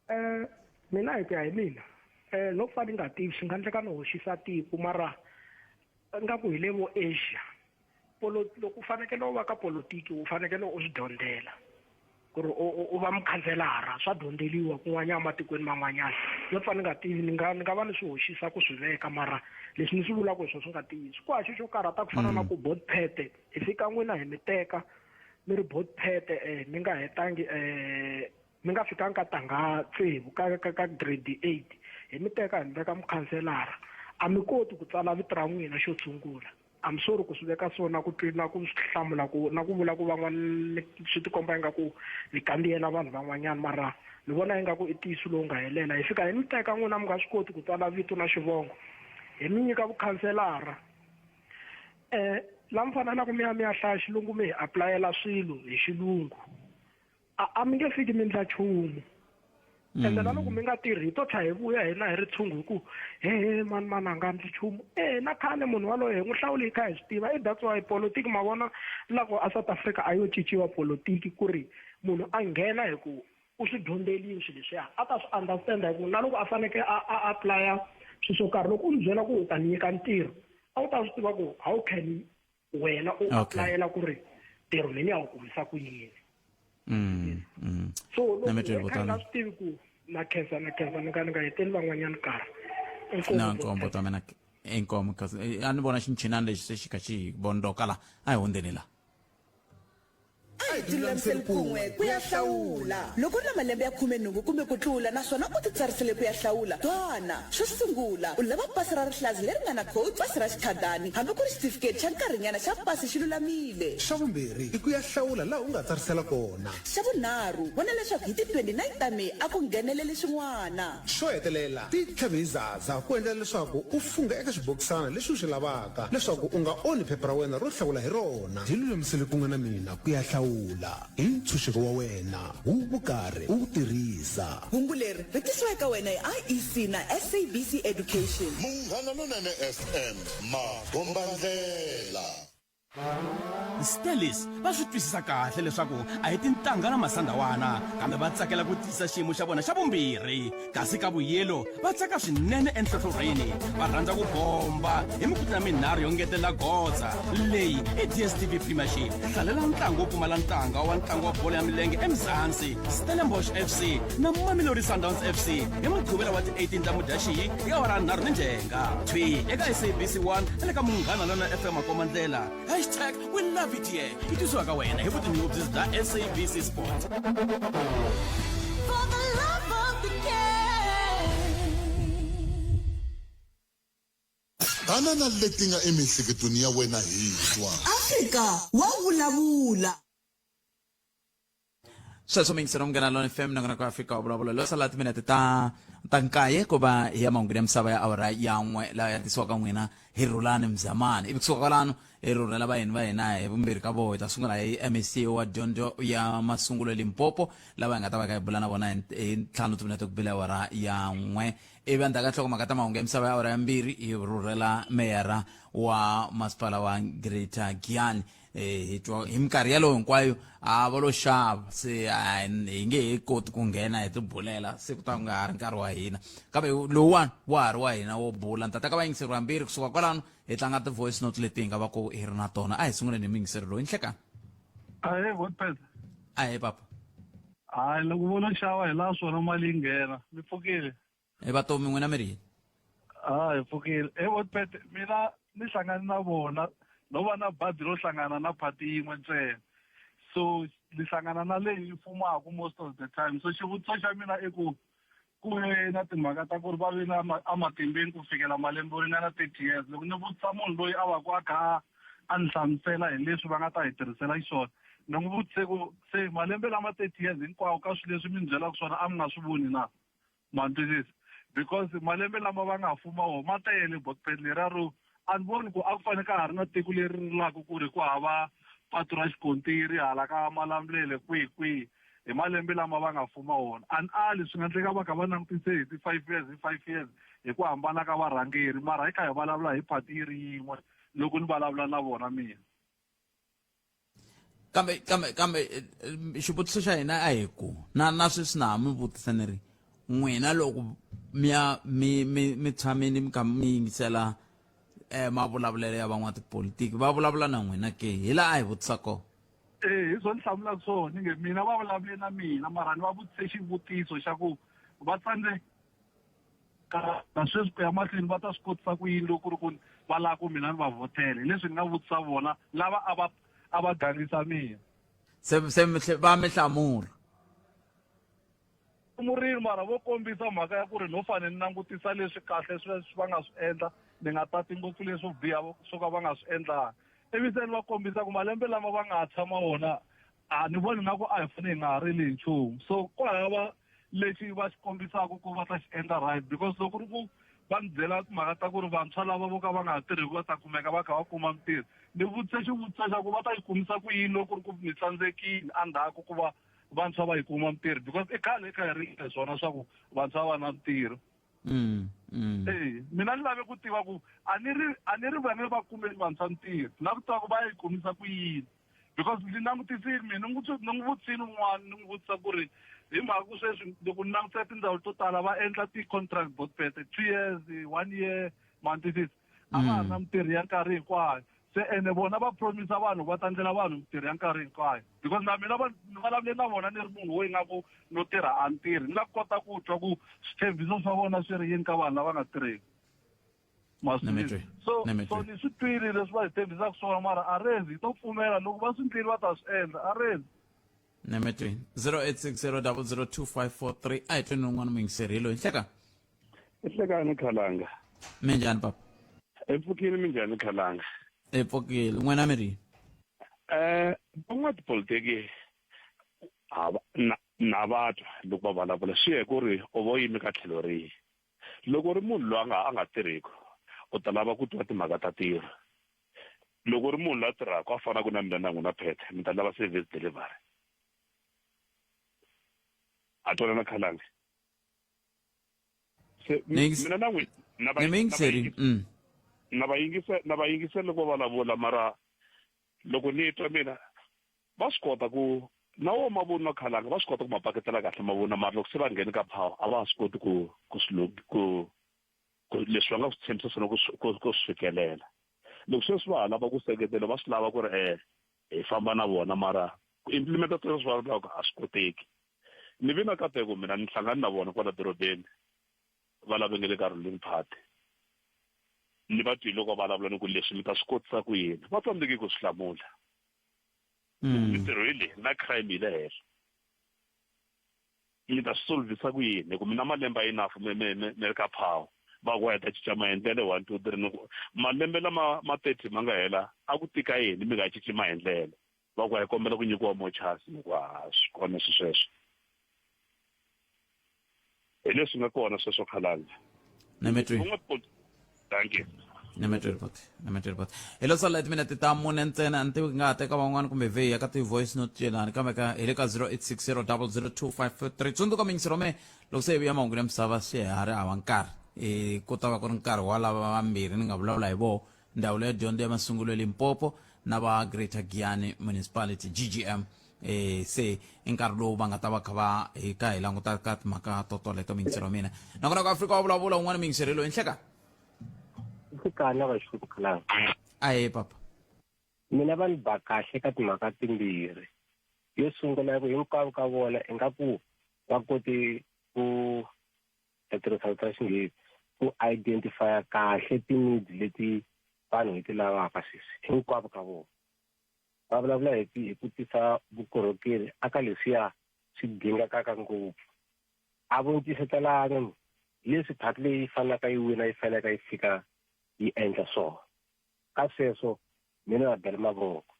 Eh mina hi ku ya hi mina eh no fa ni nga tivi swi nga endleka ni hoxisa tiko mara nga ku hi le vo Asia polo loko u fanekele u va ka politiki u fanekele u swi dyondzela ku ri u va mukhanselara swa dyondzeliwa kun'wanyana ematikweni man'wanyana no pfa ni nga tivi ni nga ni nga va ni swi hoxisa ku swi veka mara leswi ni swi vulaka hi swona swi nga tiyisi ku haxa xo karhata ku fana na ku bot phete hi fika n'wina hi mi teka mi ri bot phete um mi nga hetangi um mi nga fikanga ka tangha tsevu ka ka ka grade 8 hi mi teka hi mi veka mukhanselara a mi koti ku tsala vito ra n'wina xo sungula I'm sorry ku swi veka so na ku twi na ku swi hlamula ku na ku vula ku van'wana swi tikomba ingaku ni kandziyela vanhu van'wanyana mara ni vona ingaku i ntiyiso lowu nga helela hi fika hi mi teka n'wina mi nga swi koti ku tsala vito na xivongo hi mi nyika vukhanselara eh la mi fanelaka mi ya mi ya hlaya xilungu mi hi apulayela swilo hi xilungu a a mi nge fiki mi ndla nchumu ende na loko mi nga tirhi hi to tlha hi vuya hina hi ri tshungu hi ku he mani mani a nga ndli nchumu e na khale munhu waloye hi n'wi hlawule hi kha hi swi tiva i that's why politiki ma vona loko a South Africa a yo cinciwa politiki ku ri munhu a nghena hi ku u swi dyondzelini swilo leswiya a ta swi understand hi ku na loko a fanekele a a apply-a swilo swo karhi loko u n'wi byela ku u ta ni nyika ntirho a wu ta swi tiva ku how can wena u okay. aplayela ku ri ntirho ni ya wu kumisa ku yini so loko kha nga swi tivi ku na khensa na khensa ni nga ni nga heteli van'wanyana karhi na nkombo ta mina inkomo kasi eh, a ni vona xinchinani lexi se xi kha xi vondoka la a hi hundzeni la A hi tilulamiseli kun'we ku ya hlawula. Loko u ri na malembe ya khumenhungu kumbe ku tlula naswona u titsarisele ku ya hlawula, twana! Xo sungula, u lava pasi ra rihlaza leri nga na code, pasi ra xikhadani, hambi ku ri xitifiketi xa nkarhinyana xa pasi xi lulamile. Xa vumbirhi, i ku ya hlawula laha u nga tsarisela kona. Xa vunharhu, vona leswaku hi ti 29 ta May a ku ngheneleli swin'wana. Xo hetelela, ti tlhave hi zaza ku endlela leswaku u fungha eka xibokisana lexi u xi lavaka leswaku u nga onhi phepha ra wena ro hlawula hi rona. Ti lulamisele kun'we na mina ku ya hlawula hi ntshunxeko wa wena wu vukarhi u wu tirhisa. Hungu leri ri tisiwa eka wena hi IEC na SABC Education. Munghana Lonene FM, makombandlela. Stellies va swi twisisa kahle leswaku a hi tintangha na masandawana kambe va tsakela ku tiyisa xiyimo xa vona xa vumbirhi kasi ka vuyelo va tsaka swinene enhlohlorhini va rhandza ku bomba hi mikutla minharhu yo ngetela goza leyi i dstv premiership hlalela ntlangu wo pfumala ntanga wa ntlangu wa bolo ya milenge emzansi stellenbosch fc na mamelodi sundowns fc hi mugqivela wa ti-18 ta mudyaxihi hi awara nharhu ni ndzhenga thwi eka sabc 1 na le ka munghana lona fm makomandlela hashtag we love it here yi tisiwa ka wena hi vutinyungubyisi bya sabc sport For the love of the game. Tana na leti nga emiehleketweni ya wena hi twa. Afrika wa vulavula. Sweswo mingiselo Munghana Lona FM nakona ku Afrika wa vulavula lo sala timinete ta ta nkaye ku va hi ya mahungwini ya misava ya awara ya n'we laha ya tisiwaka n'wina hi Rhulani Mzamani ivi kusuka kwalano hi rhurhela vayeni va hina hi vumbirhi ka voho hi ta sungula hi MEC wa dyondzo ya masungulo Limpopo lava hi nga ta va kha hi bula na vona hi ntlhanu timinete ku bile awara ya n'we ivi endzhaku ka nhlokomhaka ta mahungu ya misava ya awara ya mbirhi hi rhurhela meyara wa masipala wa Greater Giyani Eh, hi twa hi minkarhi yalowo hinkwayo a va lo xava se a hi nge he koti ku nghena hi tibulela se ku ta ku nga ha ri nkarhi wa hina kambe lowuwani wa ha ri wa hina wo bula ni ta teka vayingiseri vambirhi kusuka kwalano hi tlanga ti-voice note leti hi nga va ku hi ri na tona a hi sunguleni hi muyingiseri loyi nhlekani Ahee, Godfred. Ahee, papa. Hayi, loko vo lo xava hi laha swona mali yi nghena. Mi pfukile? E vatomi n'wina mi ri yini? Ah, hi pfukile. He Godfred, mina ni hlangane na vona no va na badi ro hlangana na party yin'we ntsena. So ni hlangana na leyi yi fumaka most of the time. So xivutiso xa mina i ku ku ve na timhaka ta ku ri va ve na ematimbeni ku fikela malembe yo ringana 30 years. Loko ni vutisa munhu loyi a va ku a kha a ni hlamusela hi leswi va nga ta hi tirhisela xiswona, ni n'wi vutise ku se malembe lama 30 years hinkwawo ka swilo leswi mi ni byelaka swona a mi nga swi voni na? Ma ni twisisa? Because malembe lama va nga fuma wona ma tele Botpet leriya ro a ni voni ku a ku fanele ka ha ri na tiko leri rilaka ku ri ku hava patu ra xikontiri hala ka Malamulele kwihi kwihi hi malembe lama va nga fuma wona. A ni ali swi nga endleka va kha va langutise hi ti-five years hi five years hi ku hambana ka varhangeri mara hi kha hi vulavula hi party yi ri yin'we loko ni vulavula na vona mina. Kambe kambe kambe eh, eh, xivutiso xa hina a hi ku na na sweswi na ha mi vutisa ni ri n'wina loko mi ya mi mi mi tshamini mi kha mi yingisela eh, mavulavulelo ya van'watipolitiki va vulavula na n'wina ke hi laha a hi vutisa kona. Eh, hi swo ni hlamulaka swona ni nge mina va vulavule na mina mara ni va vutise xivutiso xa ku va tsandze na sweswi ku ya mahlweni va ta swi kotisa ku yini loko ku ri ku va lava ku mina ni va vhotela hi leswi ni nga vutisa vona lava a va a va gangisa mina. Se se mi va mi hlamula. Hlamurili mara vo kombisa mhaka ya ku ri no fanele ni langutisa leswi kahle sweswi va nga swi endla ni nga tati ngopfu leswo biha swo ka va nga swi endlanga ivi se ni va kombisa ku malembe lama va nga tshama wona a ni voni nga ku a hi fanele hi nga ha rili hi nchumu so ku hava lexi va xi kombisaka ku va ta xi endla right because loko ku ri ku va ni byela timhaka ta ku ri vantshwa lava vo ka va nga ha tirhiki va ta kumeka va kha va kuma mintirho ni vutise xivutiso xa ku va ta yi kumisa ku yini loko ku ri ku ni tsandzekile endzhaku ku va vantshwa va yi kuma mintirho because i khale i kha hi ri hi swona swa ku vantshwa va na mintirho E mina ni lave ku tiva ku a ni ri a ni ri va nge va kumeli vantshwa ntirho na ku tiva ku va yi kumisa ku yini because ni langutisile mina ni n'wi ni n'wi vutisile un'wana ni n'wi vutisa ku ri hi mhaka ku sweswi loko ni langutisa tindhawu to tala va endla ti-contract botbet 2 years 1 year ma ni twisisa a va ha ri na mintirho ya nkarhi hinkwayo se ene vona va promisa vanhu va ta endlela vanhu mintirho ya nkarhi hinkwayo because na mina va ni vulavule na vona ni ri munhu wo ingaku no tirha a ni tirhi ni lava ku kota ku twa ku switshembiso swa vona swi ri yini ka vanhu lava nga tirheki ma swi Nemetwe. so Nemetwe. so ni swi twile leswi va hi tshembisaka swona mara a rezi hi to pfumela loko va swi ndlile va ta swi endla a rezi Nemetwe. 0860002543 a hi tweni un'wana muyingiseri hi loyi nhleka Nhlekani Khalanga. Minjhani papa? Epfukile minjhani Khalanga? Epfukile. N'wina mi ri? Eh, van'watipolitiki a va na na va twa loko va vulavula swi ya hi ku ri u va u yime ka tlhelo rihi. Loko u ri munhu loyi a nga a nga tirhiki u ta lava ku twa timhaka ta ntirho. Loko u ri munhu loyi a tirhaka a fanaka na mina na n'wina Phethe mi ta lava service delivery. Ha twanana Khalanga? Se mina na n'wi na va na va yingisa na va yingisela loko va vulavula mara. Loko ni twa mina va swi kota ku na wo mavunwa khalanga va swi kota ku ma paketela kahle mavunwa mara loko se va nghene ka power a va ha swi koti ku ku swi ku ku leswi va nga swi tshembisa swona ku ku ku swi fikelela. Loko sweswi va ha lava ku seketela va swi lava ku ri eh hi famba na vona mara ku implementa sweswo swi vulavulaka a swi koteki. Ni vi na kateko mina ni hlangane na vona kwala dorobeni va lava nge le ka ruling party. Ni va twile loko va vulavula ni ku leswi mi ta swi kotisa ku yini va tsandzeke ku swi hlamula. Mintirho hi leyi na crime yi le henhla. Mi ta swi solvisa ku yini hi ku mi na malembe a enough mi mi mi mi ri ka power va ku hi ta cinca maendlelo 1 2 3 ni ku malembe lama ma 30 ma nga hela a ku tika yini mi nga cinci maendlelo va ku hi kombela ku nyikiwa more chance ni ku ha swi kona swi sweswo hi leswi nga kona sweswo khalanga Nemetwi. Thank you. Nemetwi report. Nemetwi report. Hi lo sala timinete ta mune ntsena a ni tivi nga ha teka van'wana kumbe vhe ya ka ti-voice note celani kambe ka hi le ka 0860002543 tsundzuka mingisero me loko se hi vuya mahungu ya misava se ha ri hava nkarhi e ku ta va ku ri nkarhi wa lava vambirhi ni nga vulavula hi voho ndzawulo ya dyondzo ya masungulo ya limpopo na va greater giyani municipality ggm eh se i nkarhi lowu va nga ta va kha va hi ka hi languta ka timhaka to toleto miyingiselo wa mina nakona ku afrika wa vulavula un'wana miyingiselo loyi nhleka Nhlikani va xukla. Ahe papa. Mina va ni ba kahle ka timhaka timbirhi. Yo sungula ku hinkwavo ka vona ingaku va kote ku ta tirhisa rito ra xinghezi ku identifya kahle ti-needs leti vanhu hi ti lavaka sweswi hinkwavo ka vona. Va vulavula hi hi ku tisa vukorhokeri aka leswiya swi dingakaka ngopfu. A vo ncisetelana ni leswi party leyi fanelaka yi wina yi fanelaka yi fika yi endla swona. Ka sweswo mina na bela mavoko.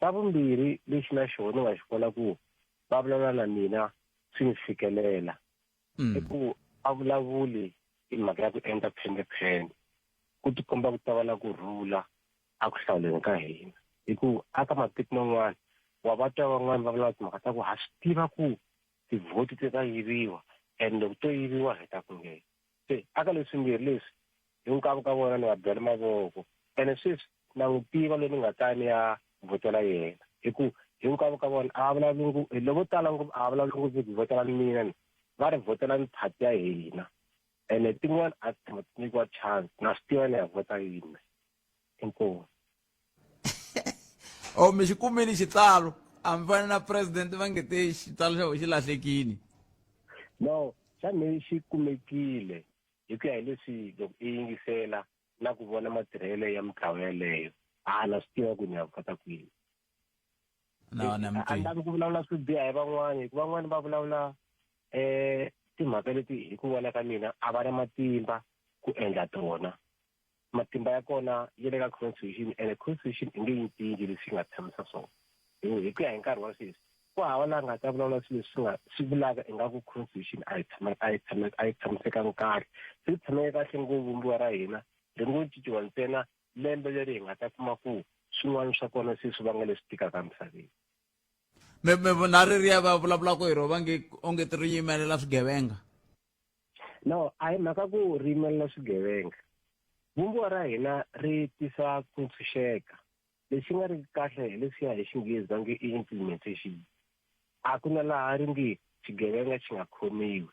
Xa vumbirhi lexi na xona ni nga xi vona ku va vulavula na mina swi ni fikelela i ku a vulavuli hi mhaka ya ku endla phendephende ku tikomba ku ta va na ku rhula a ku hlawuleni ka hina hi ku aka matiko man'wana wa va twa van'wana va vulavula timhaka ta ku ha swi tiva ku tivhoti ti ta yiviwa and loko to yiviwa hi ta ku nghena se aka leswimbirhi leswi hinkwavo ka vona ni va bela mavoko ene sweswi na n'wi tiva loyi ni nga ta ni ya vhotela yena hi ku hinkwavo ka vona a va vulavuli ngopfu lovo tala ngopfu a va vulavuli ngopfu ku vhotela mina ni va ri vhotela ni party ya hina ene tin'wana a ti tshama ti nyikiwa chance na swi tiva ni ya vhota yini inkomu o mi xi kumile xitsalo a mi fani na president va nge te xitsalo xa xi lahlekini no xa me xi kumekile hi ku ya hi leswi loko i yingisela na ku vona matirhelo ya mitlawa yeleyo a na swi tiva ku ni ya kota kwini na na a ni lavi ku vulavula swo biha hi van'wana hikuva van'wana va vulavula um timhaka leti hi ku vona ka mina a va na matimba ku endla tona matimba ya kona ya le ka constitution ene constitution i nge yi cinci leswi nga tshamisa swona hi ku ya hi nkarhi wa sweswi ku hava laha nga ta vulavula swilo leswi nga swi vulaka ingaku constitution a yi tshama a yi tshama a yi tshamisekanga kahle se tshameke kahle ngopfu vumbiwa ra hina ri ngo cinciwa ntsena lembe leri hi nga ta kuma ku swin'wana swa kona se swi vanga leswi tikaka emisaveni me me na ririya va vulavulaka hi rona va nge onge ti ri yimelela swigevenga No, a hi mhaka ku ri yimelela swigevenga. Vumbiwa ra hina ri tisa ku ntshunxeka. Lexi nga riki kahle hi leswiya hi Xinghezi va nge i implementation. A ku na laha ri nge xigevenga xi nga khomiwi.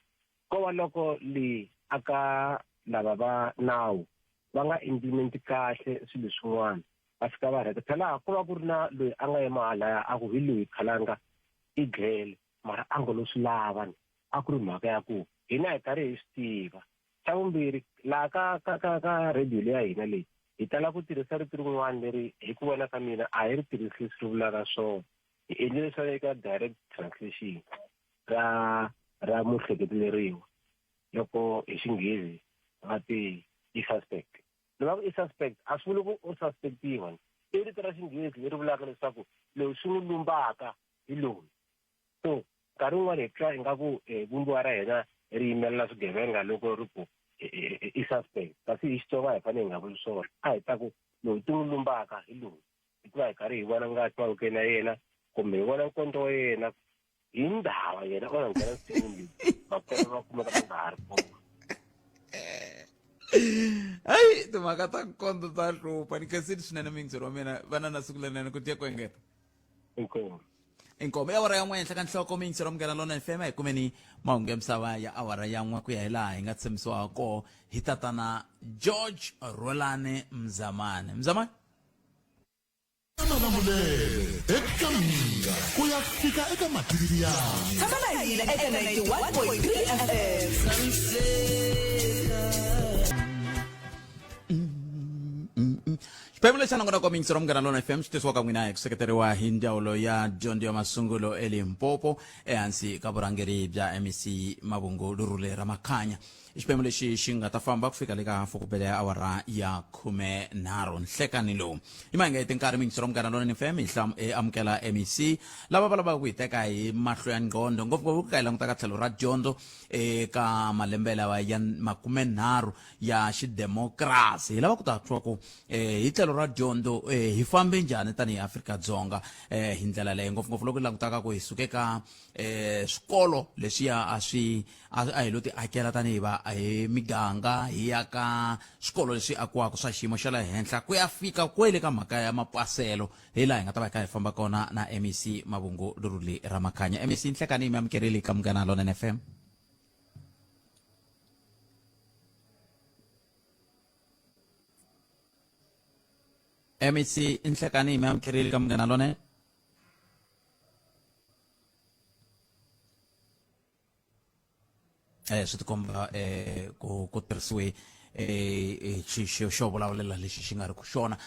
Ko va loko le aka lava va nawu va nga implement kahle swilo swin'wana va fika va rheta. Phela ko va ku ri na loyi a nga yima halaya a ku hi loyi khalanga i dlele mara a ngo lo swi lava ni. A ku ri mhaka ya ku hina hi karhi hi swi tiva. Xa vumbirhi, laha ka ka ka ka radio leya hina leyi, hi tala ku tirhisa rito rin'wana leri hi ku vona ka mina a hi ri tirhisi leswi ri vulaka swona. Hi endlile swa le ka direct translation ra ra muhleketeleriwa loko hi Xinghezi va te i suspect. Loko va ku i suspect a swi vuli ku u suspect-iwa, i rito ra Xinghezi leri vulaka leswaku loyi swi n'wi lumbaka hi loyi. So nkarhi wun'wana hi twa ingaku eh, vumbiwa ra hina ri yimelela swigevenga loko ri ku eh, eh, eh, i suspect kasi hi Xitsonga hi fanele hi nga vuli swona a hi ta ku lowu ti n'wi lumbaka hi lowu hikuva hi karhi hi vona ngati mavokweni ya yena kumbe hi vona nkondzo wa yena hi ndhawa yena o na nghena nsin'wini leyi makwerhu va kumeka va nga ha ri kona. Hayi, timhaka ta nkondzo ta hlupha. Ni khensile swinene muyingiseri wa mina, vana na siku lerinene ku tiya ku engeta. Inkomu. Inkomu. I awara ya n'we henhla ka nhloko, muyingiseri wa Munghana Lonene FM. A hi kumeni mahungu ya misava ya awara ya n'we ku ya hi laha hi nga tshembisiwa koho hi tatana George Rhulani Mzamane. Mzamane. Malamulele eka Mhinga ku ya fika eka Matiriyani. Tshama na hina eka 91.3 FM. Xiphemu lexi xa nongonoko wa miyingiselo wa Munghana Lona FM xi tisiwaka n'wina hi ku seketeriwa hi Ndzawulo ya Dyondzo ya Masungulo eLimpopo ehansi ka vurhangeri bya MEC Mavhungu Lurule Ramakhanya. I xiphemu lexi xi nga ta famba ku fika le ka hafu ku bele ya awara ya 13 nhlekani lowu. Hi ma hi nga heti nkarhi miyingiselo wa Munghana Lonene FM hi hlam hi amukela MEC lava va lavaka ku hi teka hi mahlo ya nqondo ngopfungopfu ku ka hi languta ka tlhelo ra dyondzo eka malembe lawa ya 30 ya xidemokirasi. Hi lava ku ta twa ku hi tlhelo ra dyondzo hi fambe njhani tanihi Afrika-Dzonga hi ndlela leyi ngopfungopfu loko hi langutaka ku hi suke ka swikolo leswiya a swi a hi lo ti akela tanihi va hi miganga hi ya ka swikolo leswi akiwaka swa xiyimo xa le henhla ku ya fika kwele ka mhaka ya mapaselo hi laha hi nga ta va hi kha hi famba kona na MEC Mavhungu Luruli Ramakhanya. MEC Nhlekani, mi amukerile ka Munghana Lonene FM. MEC Nhlekani, mi amukerile ka Munghana Lonene. Swi tikomba ku ku tirhisiwe xi xo vulavulela lexi xi nga ri ku xona,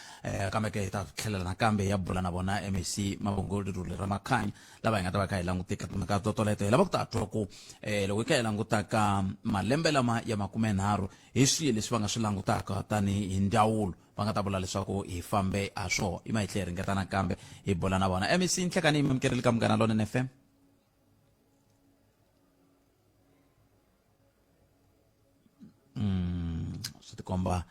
kambe ke hi ta tlhelela nakambe hi ya bula na vona MEC Mavhungu Lerule Ramakhanya lava hi nga ta va kha hi languteka timhaka to toleto. Hi lava ku ta twa ku loko hi kha hi languta ka malembe lama ya 30 hi swihi leswi va nga swi langutaka tanihi hi ndzawulo va nga ta vula leswaku hi fambe ha swona. I ma hi tlhe hi ringeta nakambe hi bula na vona. MEC Nhlekani, mi amukerile ka Munghana Lonene FM. Swi tikomba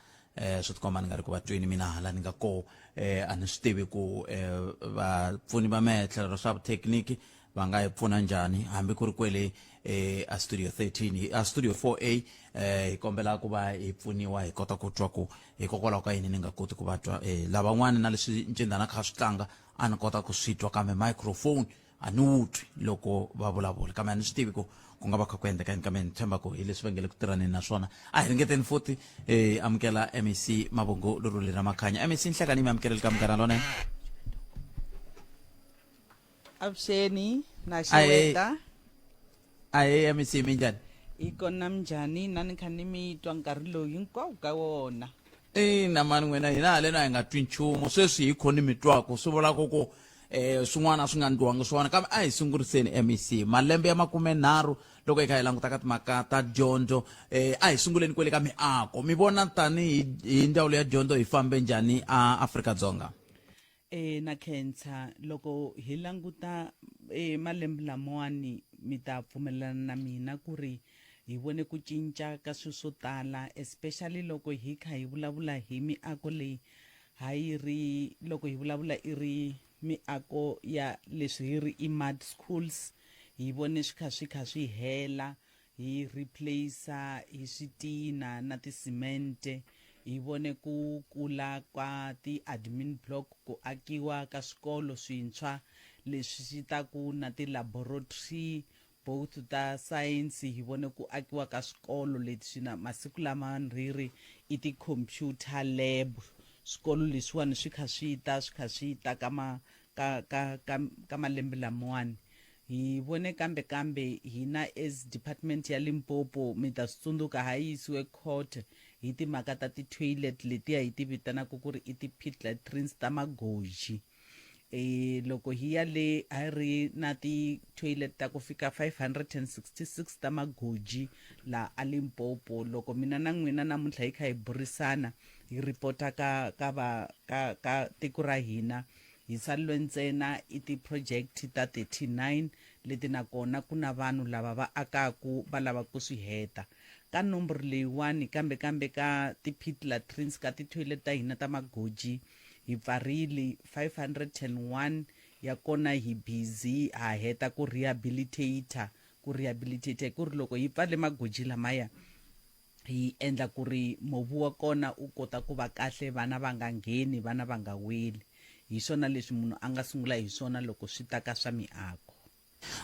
swi tikomba ni nga ri ku va tweni mina hala ni nga ko, a ni swi tivi ku vapfuni va mehe tlhelo ra swa vuthekiniki va nga hi pfuna njhani hambi ku ri kwele a studio 13 a studio 4A, hi kombela ku va hi pfuniwa hi kota ku twa ku hikokwalaho ka yini ni nga koti ku va twa. Lavan'wani na leswi ncindana kha swi tlanga a ni kota ku swi twa, kambe microphone a ni wu twi loko va vulavula, kambe a ni swi tivi ku ku nga va kha ku endleka yini, kambe ni tshemba ku hi leswi va nge le ku tirhaneni na swona. A hi ringeteni futhi amukela MEC Mavhungu Luruli Ramakhanya. MEC Nhlekani, mi amukeleli ka Munghana Lonene. Avuxeni na xeweta. Ahee MEC, minjhani? Hi kona, minjhani? Na ni kha ni mi twa nkarhi lowu hinkwawo ka wona. Ina mani n'wina, hina haleno a hi nga twi nchumu, sweswi hi khoni mi twaku swi vula ku ku swin'wana a swi nga ndliwangi swona. Kambe a hi sunguriseni MEC, malembe ya 30 loko hi kha hi languta ka timhaka ta dyondzo, a hi sunguleni kwele ka miako. Mi vona tanihi hi ndzawulo ya dyondzo hi fambe njhani a Afrika-Dzonga? Na khensa. Loko hi languta malembe lamawani mi ta pfumelelana na mina ku ri hi vone ku cinca ka swilo swo tala, especially loko hi kha hi vulavula hi miako leyi ha yi ri, loko hi vulavula i ri miako ya leswi hi ri i mud schools, hi vone swi kha swi kha swi hela, hi replacer hi switina na tisimente. Hi vone ku kula ka ti-admin block, ku akiwa ka swikolo swintshwa leswi swi taku na ti-laboratory both ta science. Hi vone ku akiwa ka swikolo leswi na masiku lama ri ri i ti-computer lab. Swikolo leswiwani swi kha swi ta swi kha swi ta ka ma ka ka ka ka malembe lamawani. Hi vone kambe kambe hina as department ya Limpopo, mi ta swi tsundzuka ha yisiwe court hi timhaka ta ti-toilet letiya hi ti vitanaka ku ri i ti-pit latrines ta magoji. Loko hi ya le a ri na ti-toilet ta ku fika 566 ta magoji la a Limpopo. Loko mina na n'wina namuntlha hi kha hi burisana hi reporta ka ka va ka ka tiko ra hina, hi saleriwe ntsena i ti-project ta 39 leti na kona ku na vanhu lava va akaku va lava ku swi heta. Ka nomboro leyiwani kambe kambe ka ti-pit latrines ka ti-toilet ta hina ta magoji hi pfarile 501 ya kona, hi busy ha heta ku rehabilitator. Ku rehabilitator hi ku ri loko hi pfale magoji lamaya Hi endla ku ri mobu wa kona u kota ku va kahle vana va nga ngheni vana va nga weli. Hi swona leswi munhu a nga sungula hi swona loko swi ta ka swa miako.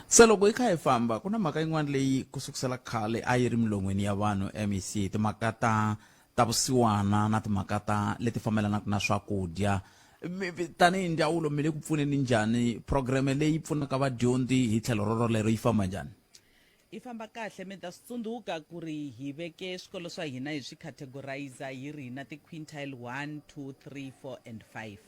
Se loko hi kha hi famba, ku na mhaka yin'wana leyi ku sukusela khale a yi ri milon'weni ya vanhu, MEC, timhaka ta ta vusiwana na timhaka ta leti fambelanaka na swakudya. Tanihi ndzawulo mi le ku pfuneni njhani? Phurogireme leyi pfunaka vadyondzi hi tlhelo rorolero yi famba njhani? Yi famba kahle. Mi ta swi tsundzuka ku ri hi veke swikolo swa hina hi swi categorizer hi ri hi na ti-quintile 1, 2, 3, 4 and 5.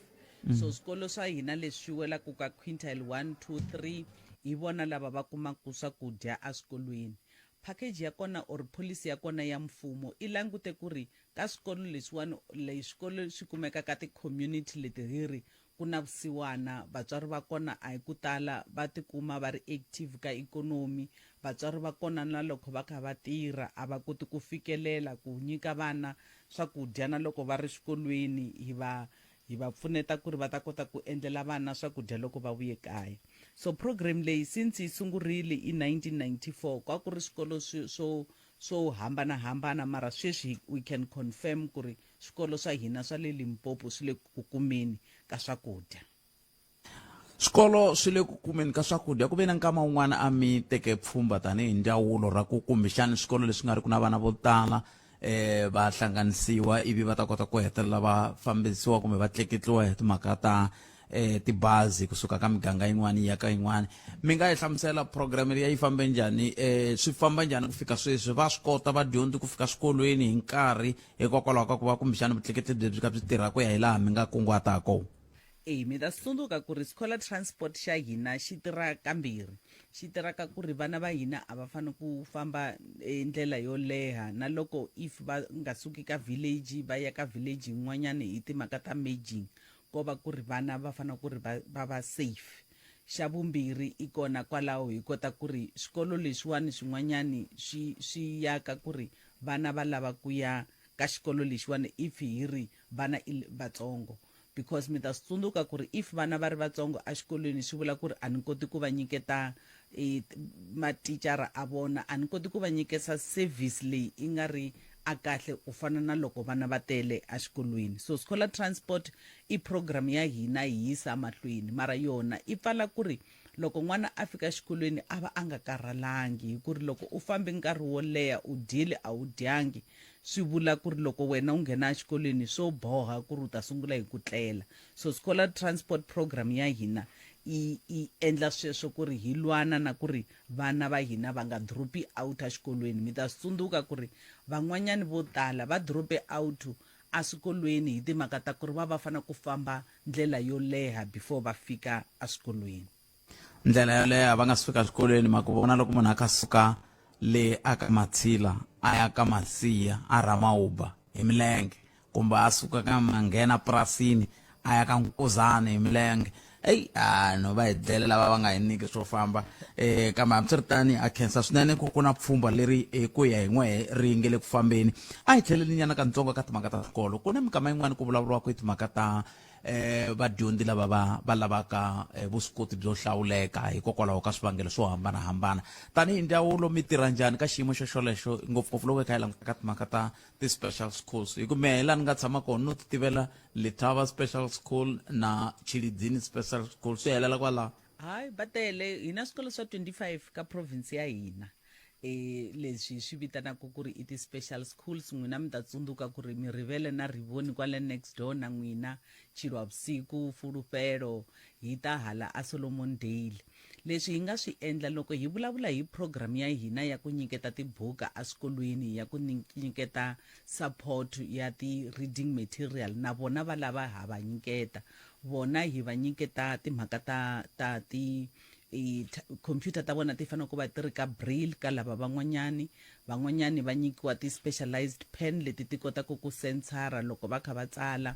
So swikolo swa hina leswi swi welaka ka quintile 1, 2, 3 hi vona lava va kumaka swakudya eswikolweni. Package ya kona or policy ya kona ya mfumo i langute ku ri ka swikolo leswiwani leswi swikolo swi kumeka ka ti-community leti hi ri ku na vusiwana, vatswari va kona a hi ku tala va tikuma va ri active ka ikhonomi, vatswari va kona na loko va kha va tirha a va koti ku fikelela ku nyika vana swakudya na loko va ri xikolweni hi va hi va pfuneta ku ri va ta kota ku endlela vana swakudya loko va vuye kaya. So program leyi since yi sungurile hi 1994 kwa ku ri swikolo swi swo swo hambana hambana mara sweswi we can confirm ku ri Swikolo swa hina swa le Limpopo swi le ku kumeni ka swakudya. Swikolo swi le ku kumeni ka swakudya. Ku ve na nkama wun'wana a mi teke pfhumba tanihi ndzawulo ra ku kumbexana swikolo leswi nga riki na vana vo tala eh va hlanganisiwa ivi va ta kota ku hetelela va fambisiwa kumbe va tleketliwa hi timhaka ta eh tibazi kusuka ka miganga yin'wana yi ya ka yin'wana. Mi nga hi hlamusela program leyi yi fambe njhani? Eh swi famba njhani ku fika sweswi? Va swi kota vadyondzi ku fika swikolweni hi nkarhi hikokwalaho ka ku va kumbexana vutleketli lebyi ka byi tirha ku ya hi laha mi nga kunguhata ha kona? E, mi ta swi tsundzuka ku ri scholar transport xa hina xi tirha kambirhi. Xi tirha ka ku ri vana va hina a va fanele ku famba e, ndlela yo leha na loko if va nga suki ka village va ya ka village yin'wanyana hi timhaka ta merging ko va ku ri vana va fanele ku ri va va va safe. Xa vumbirhi i kona kwalaho hi kota ku ri swikolo leswiwani swin'wanyani swi swi ya ka ku ri vana va lava ku ya ka xikolo lexiwani if hi ri vana i vatsongo because mi ta swi tsundzuka ku ri if vana va ri vatsongo exikolweni swi vula ku ri a ni koti ku va nyiketa e, mathicara a vona a ni koti ku va nyiketa service leyi i nga ri a kahle ku fana na loko vana va tele exikolweni so scholar transport i program ya hina hi yisa mahlweni mara yona i pfala ku ri Loko n'wana a fika exikolweni a va a nga karhalangi hi ku ri loko u fambe nkarhi wo leha u dyile a wu dyangi swi vula ku ri loko wena u nghena exikolweni swo boha ku ri u ta sungula hi ku tlela. So scholar transport program ya hina yi yi endla sweswo ku ri hi lwana na ku ri vana va hina va nga dropi out exikolweni. Mi ta swi tsundzuka ku ri van'wanyani vo tala va drope out eswikolweni hi timhaka ta ku ri va va fanele ku famba ndlela yo leha before va fika eswikolweni. Ndlela yo leha va nga si fika eswikolweni ma ku vona loko munhu a kha suka le a ka Matshila a ya ka Masiya a Ramauba hi milenge kumbe a suka ka Manghena purasini a ya ka Nkuzane hi milenge eyi a no va hi dlele lava va nga hi nyiki swo famba eh kambe hambiswiritani a khensa swinene ku ku na pfhumba leri hi ku ya hi n'wehe ri nge le ku fambeni a hi tlheleli nyana katsongo ka timhaka ta swikolo ku na minkama yin'wana ku vulavuriwaka hi timhaka ta eh vadyondzi lava va va lavaka eh, vuswikoti byo hlawuleka hikokwalaho ka swivangelo swo hambanahambana tanihi ndzawulo mi tirha njhani ka xiyimo xo xolexo ngopfungopfu loko hi kha hi languta ka timhaka ta ti-special schools hi ku mehe laha ni nga tshama kona no ti tivela Letaba special school na Tshilidzini special school swi helela kwalaho Hayi va tele hi na swikolo swa 25 ka province ya hina e leswi swi vitanaka ku ri i ti-special schools n'wina mi ta tsundzuka ku ri mi rivele na rivoni kwale next door na n'wina Tshilwavusiku Fulufhelo hi ta hala a Solomon Dale Leswi hi nga swi endla loko hi vulavula hi program ya hina ya ku nyiketa tibuka eswikolweni ya ku nyiketa support ya ti reading material na vona va lava ha va nyiketa vona hi va nyiketa timhaka ta ta ti computer ta vona ti fanele ku va ti ri ka braille ka lava van'wanyani van'wanyani va nyikiwa ti specialized pen leti ti kotaka ku sensara loko va kha va tsala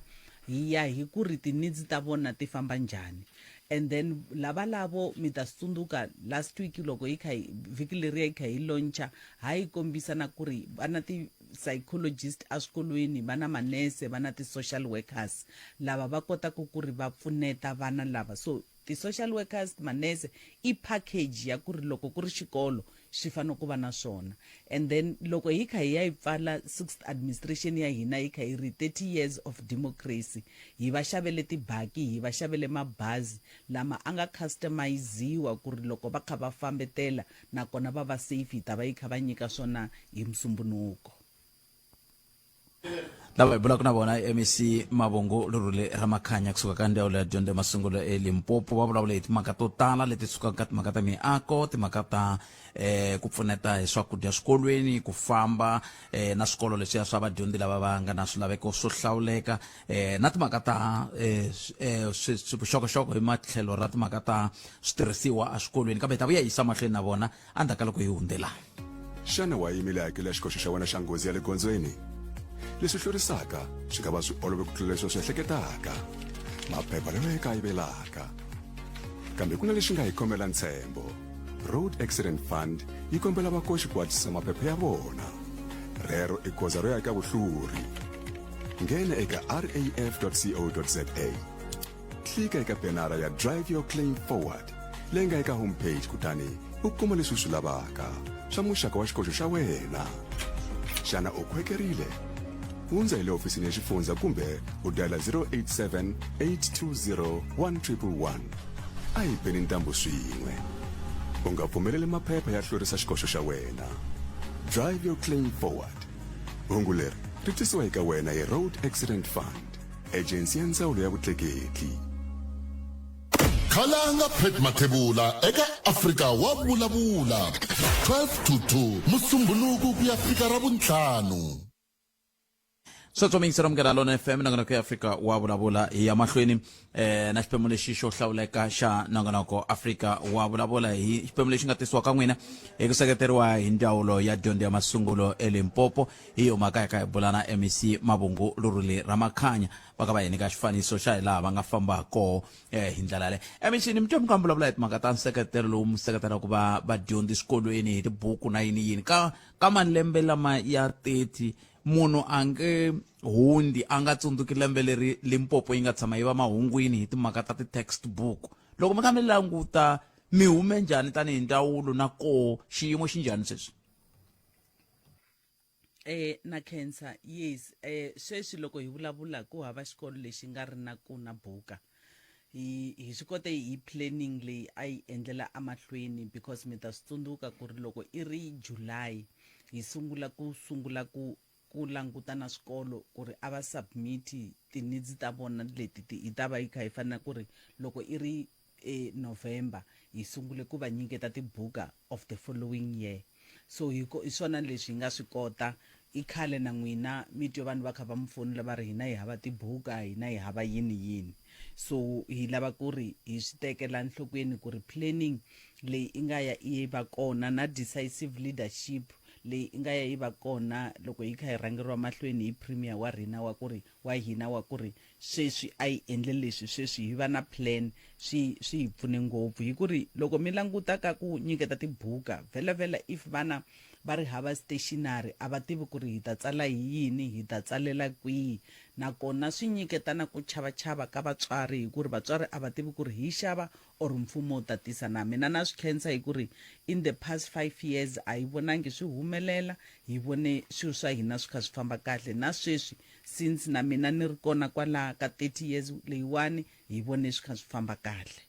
hi ya hi ku ri ti needs ta vona ti famba njhani And then lava lavo mi ta swi tsundzuka last week loko hi kha hi vhiki leriya hi kha hi launcha ha yi kombisa na ku ri va na ti-psychologist eswikolweni va na manese va na ti-social workers lava va kotaka ku ri va pfuneta vana lava so ti-social workers manese i package ya ku ri loko ku ri xikolo swi fanele ku va na swona. And then loko hi kha hi ya yi pfala sixth administration ya hina yi kha yi ri 30 years of democracy, hi va xavele tibaki, hi va xavele mabazi lama a nga customiziwa ku ri loko va kha va fambetela nakona va va safe, hi ta va yi kha va nyika swona hi Musumbunuko. Lava hi bulaka na vona i MEC Mavhungu Lurhule Ramakhanya kusuka ka ndzawulo ya dyondzo ya masungulo eLimpopo. Va vulavule hi timhaka to tala leti sukaka ka timhaka ta miako, timhaka ta eh ku pfuneta hi swakudya swikolweni, ku famba eh na swikolo leswiya swa vadyondzi lava va nga na swilaveko swo hlawuleka eh na timhaka ta eh, eh vuxokoxoko hi matlhelo ra timhaka ta switirhisiwa eswikolweni. Kambe hi ta vuya hi yisa mahlweni na vona endzhaku ka loko hi hundzela. Xana wa yimile hakelo ya xikoxo xa wena xa nghozi ya le gondzweni? Leswi hlurisaka swi nga va swi olove ku tlula leswi u swi ehleketaka. Maphepha lawa ya kayivelaka. Kambe ku na lexi nga hi khomela ntshembo. Road Accident Fund yi kombela vakoxi ku hatlisisa maphepha ya vona. Rero i goza ro ya eka vuhluri. Nghena eka raf.co.za. Klika eka benara ya Drive Your Claim Forward leyi nga eka homepage kutani u kuma leswi u swi lavaka swa muxaka wa xikoxo xa wena. Xana u khwekerile? Hundza hi le hofisini ya xifundza kumbe u dayela 087 820 1111. A hi beni ntambu swin'we. U nga pfumeleli maphepha ya hlwerisa xikoxo xa wena. Drive your claim forward. Hungu leri ri tisiwa eka wena hi Road Accident Fund. Ejensi ya Ndzawulo ya Vutleketli. Khalanga Pat Mathebula eka Afrika wa vulavula 12 to 2 Musumbhunuku ku ya fika Ravuntlhanu. Sweswo miyingiselo munghana lona FM nongonoko ya Afrika wa vulavula. Hi ya mahlweni eh na xiphemu lexi xo hlawuleka xa nongonoko Afrika wa vulavula, hi xiphemu lexi nga tisiwa ka n'wina hi ku seketeriwa hi ndzawulo ya dyondzo ya masungulo eLimpopo. Hi yo mhaka hi kha hi bula na MEC Mavhungu Lurhule Ramakhanya, va ka va hi nyika xifaniso xa hi laha va nga famba koho eh, hi ndlela yaleyo. MEC, ni mi twa mi kha mi vulavula hi timhaka ta nseketelo lowu mi seketelaka va vadyondzi swikolweni hi tibuku na yini yini. Ka ka malembe lama ya 30 munhu a nge hundzi a nga tsundzuki lembe leri Limpopo yi nga tshama yi va mahungwini hi timhaka ta ti-textbook. Loko mi kha mi languta mi hume njhani tanihi ndzawulo na koho xiyimo xi njhani sweswi? Eh na khensa yes eh sweswi loko hi vulavula ku hava xikolo lexi nga ri na ku na buka hi hi swi kote hi planning leyi a yi endlela emahlweni because mi ta swi tsundzuka ku ri loko i ri July hi sungula ku sungula ku ku languta na swikolo ku ri a va submit ti-needs ta vona leti ti hi ta va yi kha hi fanele ku ri loko i ri e November hi sungule ku va nyiketa tibuka of the following year so hi hi swona leswi hi nga swi kota. I khale na n'wina mi twe vanhu va kha va mi fonela va ri hina hi hava tibuka, hina hi hava yini yini. So hi lava ku ri hi swi tekela nhlokweni ku ri planning leyi i nga ya yi va kona na decisive leadership leyi i nga ya yi va kona loko hi kha hi rhangeriwa mahlweni hi premier wa rhina wa ku ri wa hina wa ku ri sweswi a yi endle leswi sweswi hi va na plan swi swi hi pfune ngopfu hi ku ri loko mi languta ka ku nyiketa tibuka vhela vhela if vana va ri hava stationary a va tivi ku ri hi ta tsala hi yini hi ta tsalela kwihi nakona swi nyiketa na ku chavachava ka vatswari hi ku ri vatswari a va tivi ku ri hi xava or mfumo wu ta tisa na mina na swi khensa hi ku ri in the past 5 years a hi vonangi swi humelela hi vone swilo swa hina swi kha swi famba kahle na sweswi Since na mina ni ri kona kwala ka 30 years leyiwani hi vone swi kha swi famba kahle.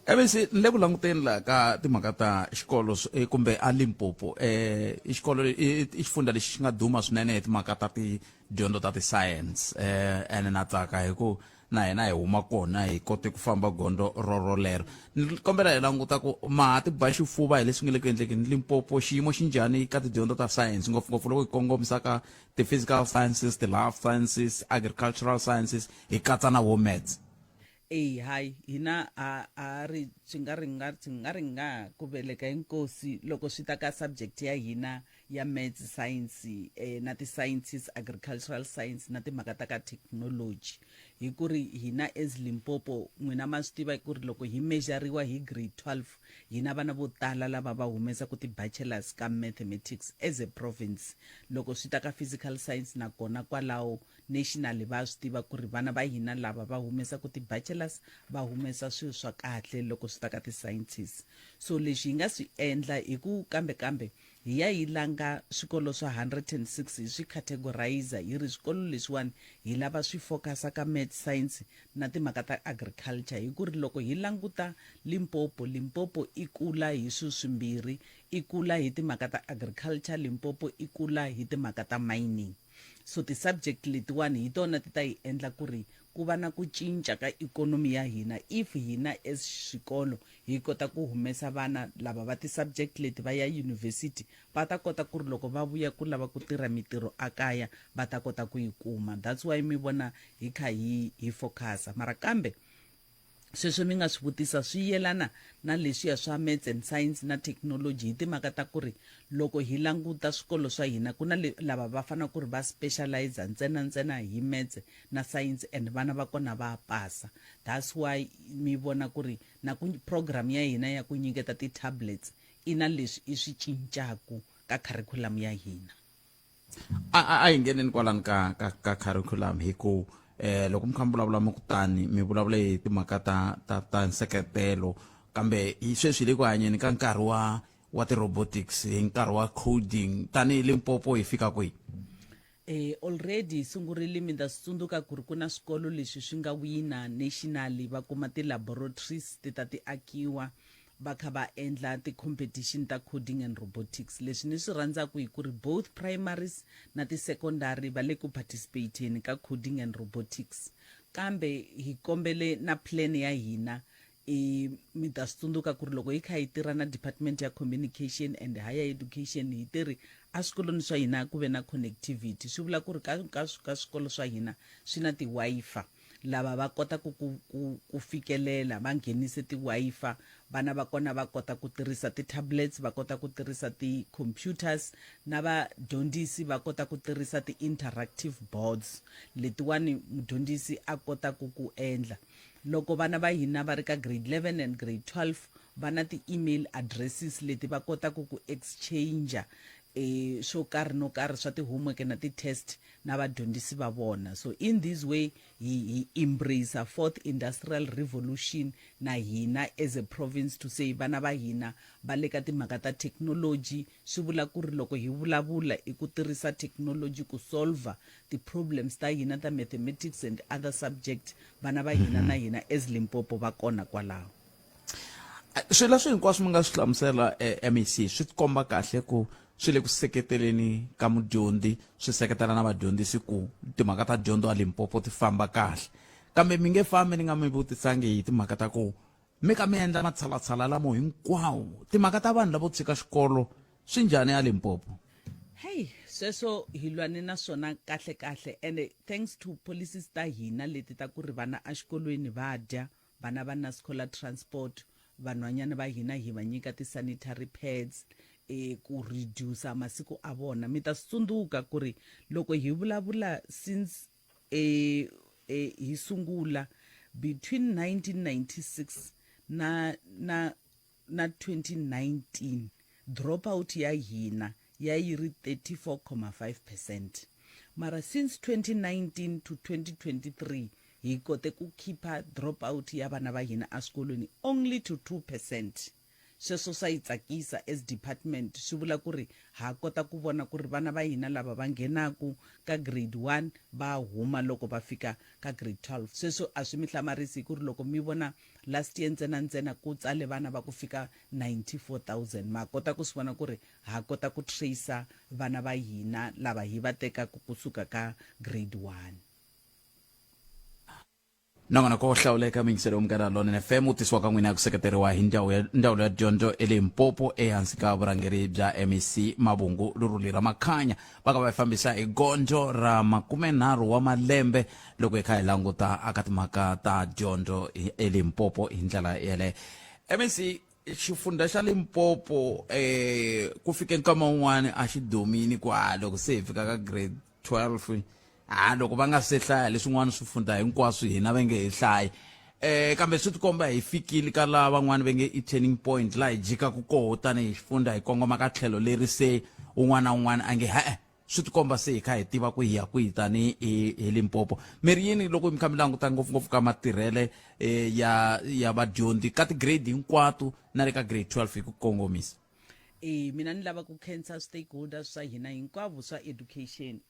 MEC ni le ku languteni la ka timhaka ta xikolo eh, kumbe a Limpopo eh i xikolo i xifundza lexi xi nga duma swinene hi timhaka ta tidyondzo ta ti-science eh ene na tsaka hi ku na hina hi huma kona hi kote ku famba gondzo rorolero. Ni kombela hi languta ku ma ha ti ba xifuva hi leswi nga le ku endlekeni Limpopo xiyimo xi njhani ka tidyondzo ta science ngopfungopfu loko hi kongomisa ka ti-physical sciences, ti-life sciences, agricultural sciences hi katsa na wo maths. Eyi hayi hina a a ri swi nga ri nga swi nga ri nga ku veleka inkosi loko swi ta ka subject ya hina. ya maths science eh, na ti-sciences agricultural science na timhaka ta ka technology hi ku ri hina as Limpopo n'wina ma swi tiva ku ri loko hi measuriwa hi grade 12 hina vana vo tala lava va humesaka ti-bachelors ka mathematics as a province loko swi ta ka physical science nakona kwalaho nationally va swi tiva ku ri vana va hina lava va humesaka ti-bachelors va humesa swilo swa kahle loko swi ta ka ti-sciences so leswi hi nga swi endla hi ku kambe kambe Hi ya hi langa swikolo swa 106 hi swi categorizer hi ri swikolo leswiwani hi lava swi focus ka maths, science na timhaka ta agriculture hi ku ri loko hi languta Limpopo, Limpopo i kula hi swilo swimbirhi, i kula hi timhaka ta agriculture, Limpopo i kula hi timhaka ta mining. So ti subject letiwani hi tona ti ta hi endla ku ri ku va na ku cinca ka economy ya hina if hina as xikolo hi kota ku humesa vana lava va ti subject leti va ya university va ta kota ku ri loko va vuya ku lava ku tirha mitirho a kaya va ta kota ku yi kuma that's why mi vona hi kha hi hi focus mara kambe sweswo mi nga swi vutisa swi yelana na leswiya swa maths and science na technology hi timhaka ta ku ri loko hi languta swikolo swa hina ku na lava va fanele ku ri va specialize ntsena ntsena hi maths na science and vana va kona va pasa that's why mi vona ku ri na ku program ya hina ya ku nyiketa ti-tablets i na leswi i swi cincaku ka curriculum ya hina. A a a hi ngheneni kwalani ka ka ka curriculum hi ku eh loko mi kha mi vulavula mi kutani mi vulavula hi timhaka ta ta ta nseketelo kambe hi sweswi hi le ku hanyeni ka nkarhi wa wa ti-robotics hi nkarhi wa coding tanihi Limpopo hi fika kwihi? Eh already hi sungurile mi ta swi tsundzuka ku ri ku na swikolo leswi swi nga wina nationally va kuma ti-laboratories ti ta ti akiwa va kha va endla ti-competition ta coding and robotics leswi ni swi rhandzaka hi ku ri both primaries na ti-secondary va le ku participateni ka coding and robotics kambe hi kombele na plan ya hina i mi ta swi tsundzuka ku ri loko hi kha hi tirha na department ya communication and higher education hi tiri eswikolweni swa hina ku ve na connectivity swi vula ku ri ka ka ka swikolo swa hina swi na ti-Wi-Fi lava va kotaka ku ku ku fikelela va nghenise ti-Wi-Fi vana va kona va kota ku tirhisa ti-tablets va kota ku tirhisa ti-computers na vadyondzisi va kota ku tirhisa ti-interactive boards letiwani mudyondzisi a kotaka ku endla Loko vana va hina va ri ka grade 11 and grade 12 va na ti-email addresses leti va kotaka ku exchange e swo karhi no karhi swa ti-homework na ti-test na vadyondzisi va vona. So in this way hi hi embrace fourth industrial revolution na hina as a province to say vana va hina va le ka timhaka ta technology swi vula ku ri loko hi vulavula i ku tirhisa technology ku solver ti-problems ta hina ta mathematics and other subject vana va hina na hina as Limpopo va kona kwalaho. Swilo leswi hinkwaswo mi nga swi hlamusela eh, MEC swi tikomba kahle ku swi le ku seketeleni ka mudyondzi swi seketela na vadyondzisi ku timhaka ta dyondzo a Limpopo ti famba kahle kambe mi nge fambi ni nga mi vutisangi hi timhaka ta ku mi ka mi endla matshalatshala lamo hinkwawo timhaka ta vanhu lavo tshika xikolo swi njhani a Limpopo Hey sweswo hi lwane na swona kahle kahle and thanks to policies ta hina leti ta ku ri vana exikolweni va dya vana va na scholar transport vanhwanyana va hina hi va nyika ti-sanitary pads e ku reduce masiku a vona mi ta swi tsundzuka ku ri loko hi vulavula since e, e hi sungula between 1996 na na na 2019 dropout ya hina ya yi ri 34,5 percent mara since 2019 to 2023 hi kote ku khipha dropout ya vana va hina eswikolweni only to 2 percent sweswo swa yi tsakisa as department swi vula ku ri ha kota ku vona ku ri vana va hina lava va nghenaku ka grade 1 va huma loko va fika ka grade 12 sweswo a swi mi hlamarisi hi ku ri loko mi vona Last year ntsena ntsena ku tsale vana va ku fika 94,000. Ma kota ku swi vona ku ri ha kota ku tracer vana va hina lava hi va tekaku ku suka ka grade 1. Nongonoko wo hlawuleka miyingiselo wa Munghana Lonene FM wu tisiwa ka n'wina hi ku seketeriwa hi Ndzawulo ya Dyondzo eLimpopo ehansi ka vurhangeri bya MEC Mavhungu Luruli Ramakhanya. Va ka va yi fambisa hi gondzo ra makumenharhu wa malembe loko hi kha hi languta aka timhaka ta dyondzo eLimpopo hi ndlela yeleyo. MEC Xifundza xa Limpopo eh ku fike nkama wun'wani a xi domini ku a loko se hi fika ka grade 12 a loko va nga se hlaya leswin'wana swifundza hinkwaswo hina va nge hi hlayi eh kambe swi tikomba hi fikile ka laha van'wani va nge i turning point laha hi jikaka koho tanihi xifundza hi kongoma ka tlhelo leri se un'wana na un'wana a nge he-e swi tikomba se hi kha hi tiva ku hi ya kwihi tani hi hi Limpopo mi ri yini loko mi kha mi languta ngopfungopfu ka matirhele eh, ya ya vadyondzi ka ti-grade hinkwato na le ka grade 12 hi ku kongomisa Eh mina ni lava ku khensa stakeholders swa hina hinkwavo swa education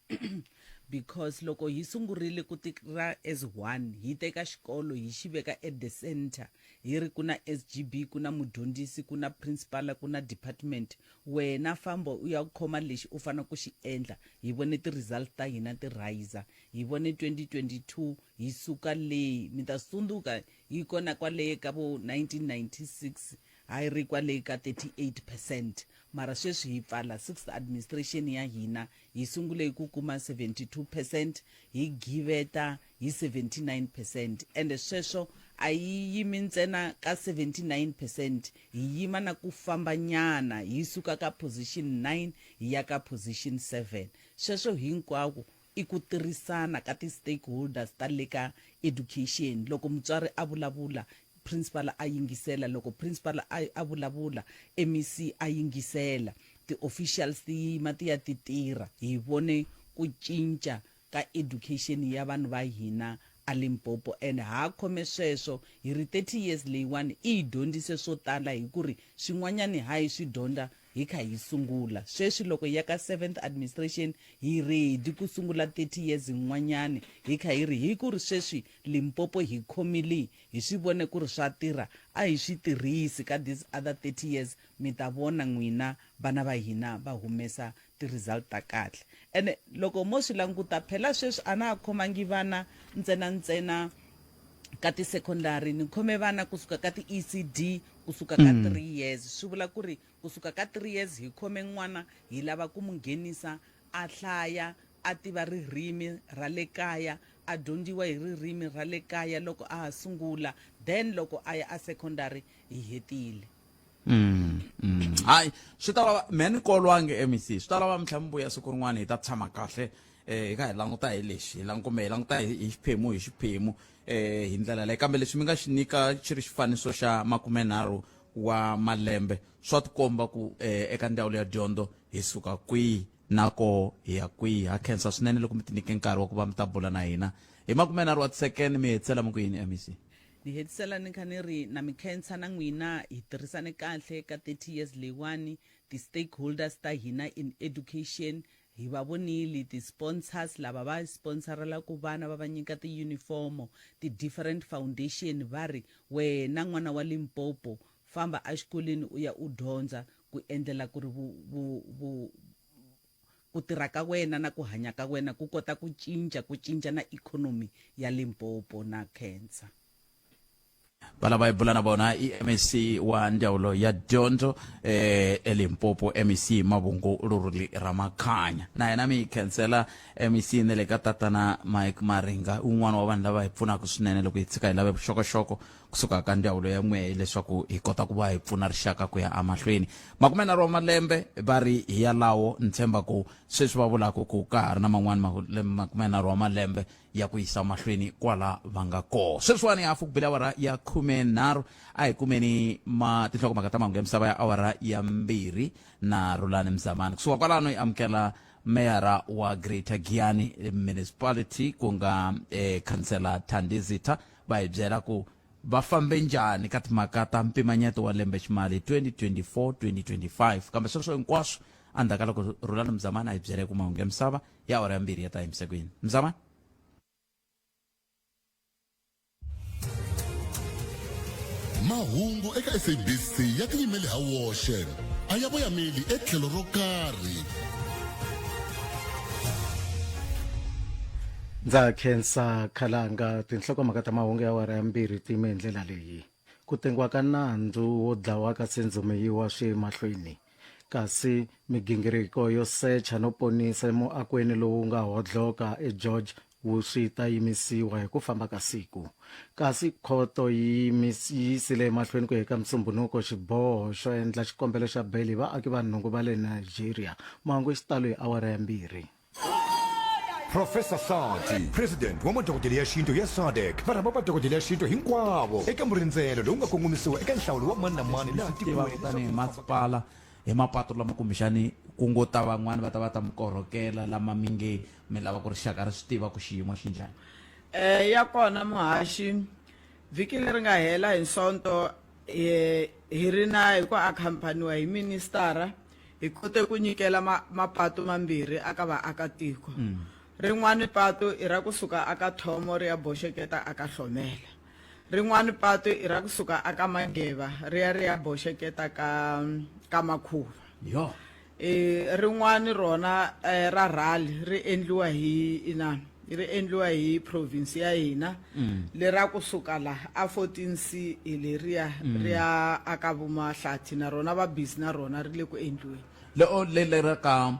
because loko hi sungurile ku tirha as one hi teka xikolo hi xi veka at the center hi ri ku na SGB ku na mudyondzisi ku na principal ku na department Wena famba u ya khoma lexi u faneleke ku xi endla. Hi vone ti results ta hina ti rhiza. Hi vone 2022 hi suka le, mi ta swi tsundzuka hi kona kwale ka vo 1996 ha yi ri kwale ka 38 percent. Mara sweswi hi pfala sixth administration ya hina hi sungule hi ku kuma 72 percent hi giveta hi 79 percent ende sweswo a yi yimi ntsena ka 79 percent hi yima na ku famba nyana hi suka ka position 9 hi ya ka position 7 sweswo hinkwako i ku tirhisana ka ti-stakeholders ta le ka education loko mutswari a vulavula principal a yingisela loko principal a, a vulavula MEC a yingisela ti-officials ti yima ti ya ti tirha hi vone ku cinca ka education ya vanhu va hina a Limpopo and ha khome sweswo hi ri 30 years leyiwani i hi dyondzise swo tala hi ku ri swin'wanyani ha yi swi dyondza hi kha hi sungula sweswi loko hi ya ka seventh administration hi ready ku sungula 30 years yin'wanyani hi kha hi ri hi ku ri sweswi Limpopo hi khomile hi swi vone ku ri swa tirha a hi swi tirhisi ka this other 30 years mi ta vona n'wina vana va hina va humesa ti result ta kahle ene loko mo swi languta phela sweswi a na ha khomangi vana ntsena ntsena ka ti secondary ni khome vana kusuka ka ti ECD kusuka ka 3 years swi vula ku ri kusuka ka 3 years hi khome n'wana hi lava ku mu nghenisa a hlaya a tiva ririmi ra le kaya a dyondziwa hi ririmi ra le kaya loko a ha sungula then loko a ya a secondary hi hetile Mm, mm. Hayi, swi ta lava mehe ni kolwangi MEC, swi ta lava mi tlhela mi vuya siku rin'wana hi ta tshama kahle eh hi kha hi languta hi lexi, hi lang kumbe hi languta hi hi xiphemu hi xiphemu eh hi ndlela leyi kambe lexi mi nga xi nyika xi ri xifaniso xa makumenharhu wa malembe swa tikomba ku eh eka ndzawulo ya dyondzo hi suka kwihi na koho hi ya kwihi ha khensa swinene loko mi tinike nkarhi wa ku va mi ta bula na hina hi makumenharhu wa tisekene mi hetisela mi ku yini MEC Ni hetisela ni kha ni ri na mi khensa na n'wina hi tirhisane kahle ka 30 years leyiwani ti stakeholders ta hina in education hi va vonile ti sponsors lava va sponsorelaku vana va va nyika ti uniform ti different foundation va ri wena n'wana wa Limpopo famba exikolweni u ya u dyondza ku endlela ku ri vu, vu, vu ku tirha ka wena na ku hanya ka wena ku kota ku cinca, ku cinca na ikhonomi ya Limpopo. Na khensa. Valava hi bula na vona i MEC wa ndzawulo ya dyondzo eh, eLimpopo MEC Mavhungu Luruli Ramakhanya na yena mi khensela MEC na le ka tatana Mike Maringa un'wana wa vanhu lava hi pfunaka swinene loko hi tshika hi lave vuxokoxoko kusuka ka ndzawulo ya n'we leswaku hi kota ku va hi pfuna rixaka ku ya emahlweni makumenharhu wa malembe va ri hi yalawo ni tshemba ku sweswi va vulaka ku ka ha ri na man'wani makumenharhu wa malembe ya ku yisa mahlweni kwala va nga koho sweswiwani hafu ku bile awara ya khumenharhu a hi kumeni ma tinhlokomhaka ta mahungu ya misava ya awara ya mbirhi na rulani mzamani kusuka kwalano hi amukela meyara wa greater giyani municipality ku nga eh, khansela thandi zitha va hi byela ku va fambe njhani ka timhaka ta mpimanyeto wa lembe ximali 2024-2025 kambe sweswo hinkwaswo endzhaku ka loko Rhulani Mzamani a hi byele ku mahungu ya misava ya awara ya mbirhi ya ta yimise ku yini Mzamani Mahungu eka SABC ya tiyimele ha woxe a ya voyameli etlhelo ro karhi. Ndza khensa Khalanga. Tinhlokomhaka ta mahungu ya awara ya mbirhi ti yime hi ndlela leyi. Ku tengiwa ka nandzu wo dlawa ka Senzo Meyiwa swi ye mahlweni, kasi migingiriko yo secha no ponisa emuakweni lowu nga hodloka eGeorge wu swi ta yimisiwa hi ku famba ka siku. Kasi khoto yi yisile emahlweni ku eka Musumbhunuko xiboho xo endla xikombelo xa beyili hi vaaki va nhungu va le Nigeria. Mahungu hi xitalo hi awara ya mbirhi. Professor Sati, President wa madokodela ya xintu ya SADC, va rhamba madokodela ya xintu hinkwavo eka murindzelo lowu nga kongomisiwa eka nhlawulo wa mani na mani laha tikweni. Tanihi masipala hi mapatu lama kumbexani ku ngo ta van'wani va ta va ta mi korhokela lama mi nge mi lava ku rixaka ri swi tiva ku xiyimo xi njhani. Eh ya kona muhaxi vhiki leri nga hela hi Sonto hi hi ri na hi ku akhampaniwa hi ministara hi kote ku nyikela ma, mapatu mambirhi aka vaakatiko. Rin'wani patu i ra kusuka aka Thomo ri ya boxeketa aka Hlomela. Rin'wani patu i ra kusuka aka Mageva ri ya ri ya boxeketa ka ka Makhuva. Yo. E, rin'wani rona eh, ra rally ri endliwa hi inani ri endliwa hi province ya hina mm. lera kusuka la a 14C hi leriya mm. ri ya aka vumahlathi na rona va busy na rona ri le ku endliweni le o le le ra ka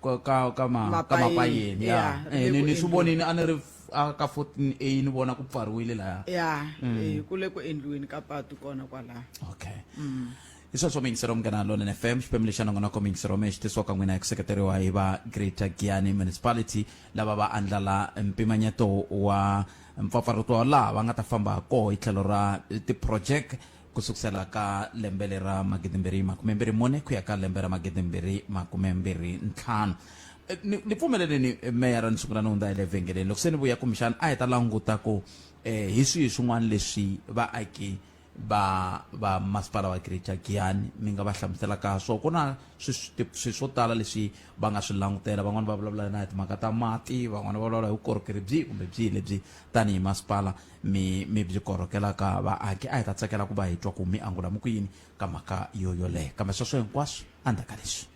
ka ka ka ma ka mapayeni ya eh, ni ni swi vonini a ni ri ka 14A ni vona ku pfariwile laya ya mm. eh, ku le ku endliweni ka patu kona kwalaho okay mm. Hi sweswo miyingiseri wa Munghana Lonene FM, xiphemu lexi xa nongonoko miyingiseri wa mehe xi tisiwaka n'wina hi ku seketeriwa hi va Greater Giyani Municipality lava va andlala mpimanyeto wa mpfapfarhuto wa laha va nga ta famba koho hi tlhelo ra tiphurojeke ku sukusela ka lembe lera 2024 ku ya ka lembe ra 2025. Ni, ni pfumeleleni meyara ni sungula ni hundza hi le vhengeleni loko se ni vuya kumbexana a hi ta languta ku eh, hi swihi swin'wana leswi vaaki va va masipala wa Greater Giyani mi nga va hlamuselaka swo ku na swi swo tala leswi va nga swi langutela van'wana va vulavula na hi timhaka ta mati van'wana va vulavula hi vukorhokeri byihi kumbe byihi lebyi tanihi masipala mi mi byi korhokelaka vaaki a hi ta tsakela ku va hi twa ku mi angula mi ku yini ka mhaka yo yoleyo kambe sweswo hinkwaswo endzhaku ka leswi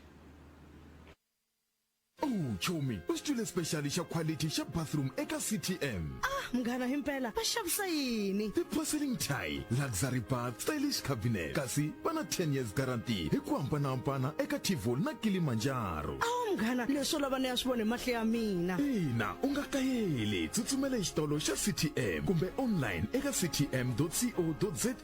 Oh, chomi, u xi twile special xa quality xa bathroom eka CTM. Ah, munghana himpela va xavisa yini? Ti-porcelain tile, luxury bath, stylish cabinet. Kasi va na 10 years guarantee hi ku hambanahambana eka Tivoli na Kilimanjaro. Awa munghana, leswo lava ni ya swi vona hi mahlo ya mina. Ina, u nga kayeli, tsutsumela exitolo xa CTM kumbe online eka ctm.co.za.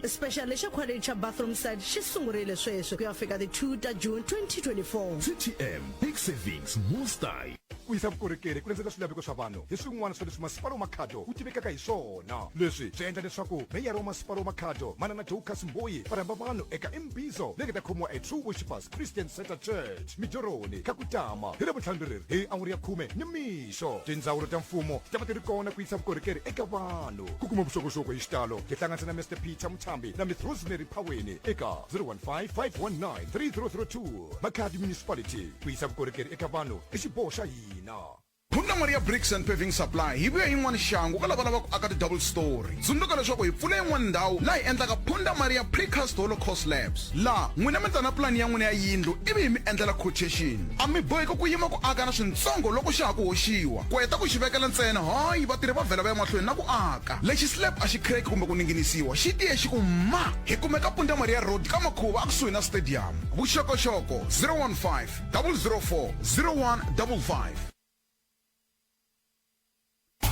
Special lexa quality xa bathroom set xi sungurile sweswi ku ya fika ti 2 ta June 2024. CTM, big savings, more style. Ku yisa vukorhokeri ku landzela swilaveko swa vanhu hi swin'wana swa leswi Masipala wa Makhado wu tivekaka hi swona. Leswi swi endla leswaku Meyara wa Masipala wa Makhado, Manana Dorcas Mboyi, va rhamba vanhu eka Imbizo leyi nga ta khomiwa eTrue Worshippers Christian Centre Church, Mijoroni, Kakutama, hi Ravuntlhanu leri hi awara ya khume nimixo. Tindzawulo ta mfumo ti ta va ti ri kona ku yisa vukorhokeri eka vanhu. Ku kuma vuxokoxoko hi xitalo, tihlanganise na Mister Peter Muthambi na Miss Rosemary Phaweni eka 015 519 3002. Makhadi Municipality, ku yisa vukorhokeri eka vanhu i xiboho xa hina. Phundamari ya Bricks and Paving Supply yi vuya yin'wana xangu ka lava lavaka ku aka ti-double story. Tsundzuka leswaku hi pfule yin'wana ndhawu laha hi endlaka Phundamari ya Precast Hollow Core Slabs. Laha n'wina mi ta na pulani ya n'wina ya yindlu ivi hi mi endlela quotation. A mi boheki ku yima ku aka na swintsongo loko xa ha ku hoxiwa. Ku heta ku xi vekela ntsena, hayi, vatirhi va vhela va ya mahlweni na ku aka. Lexi slab a xi crack kumbe ku ninginisiwa, xi tiye xi ku ma! Hi kumeka Punda Maria Road ka Makhuva a kusuhi na stadium. Vuxokoxoko, 015 004 0155.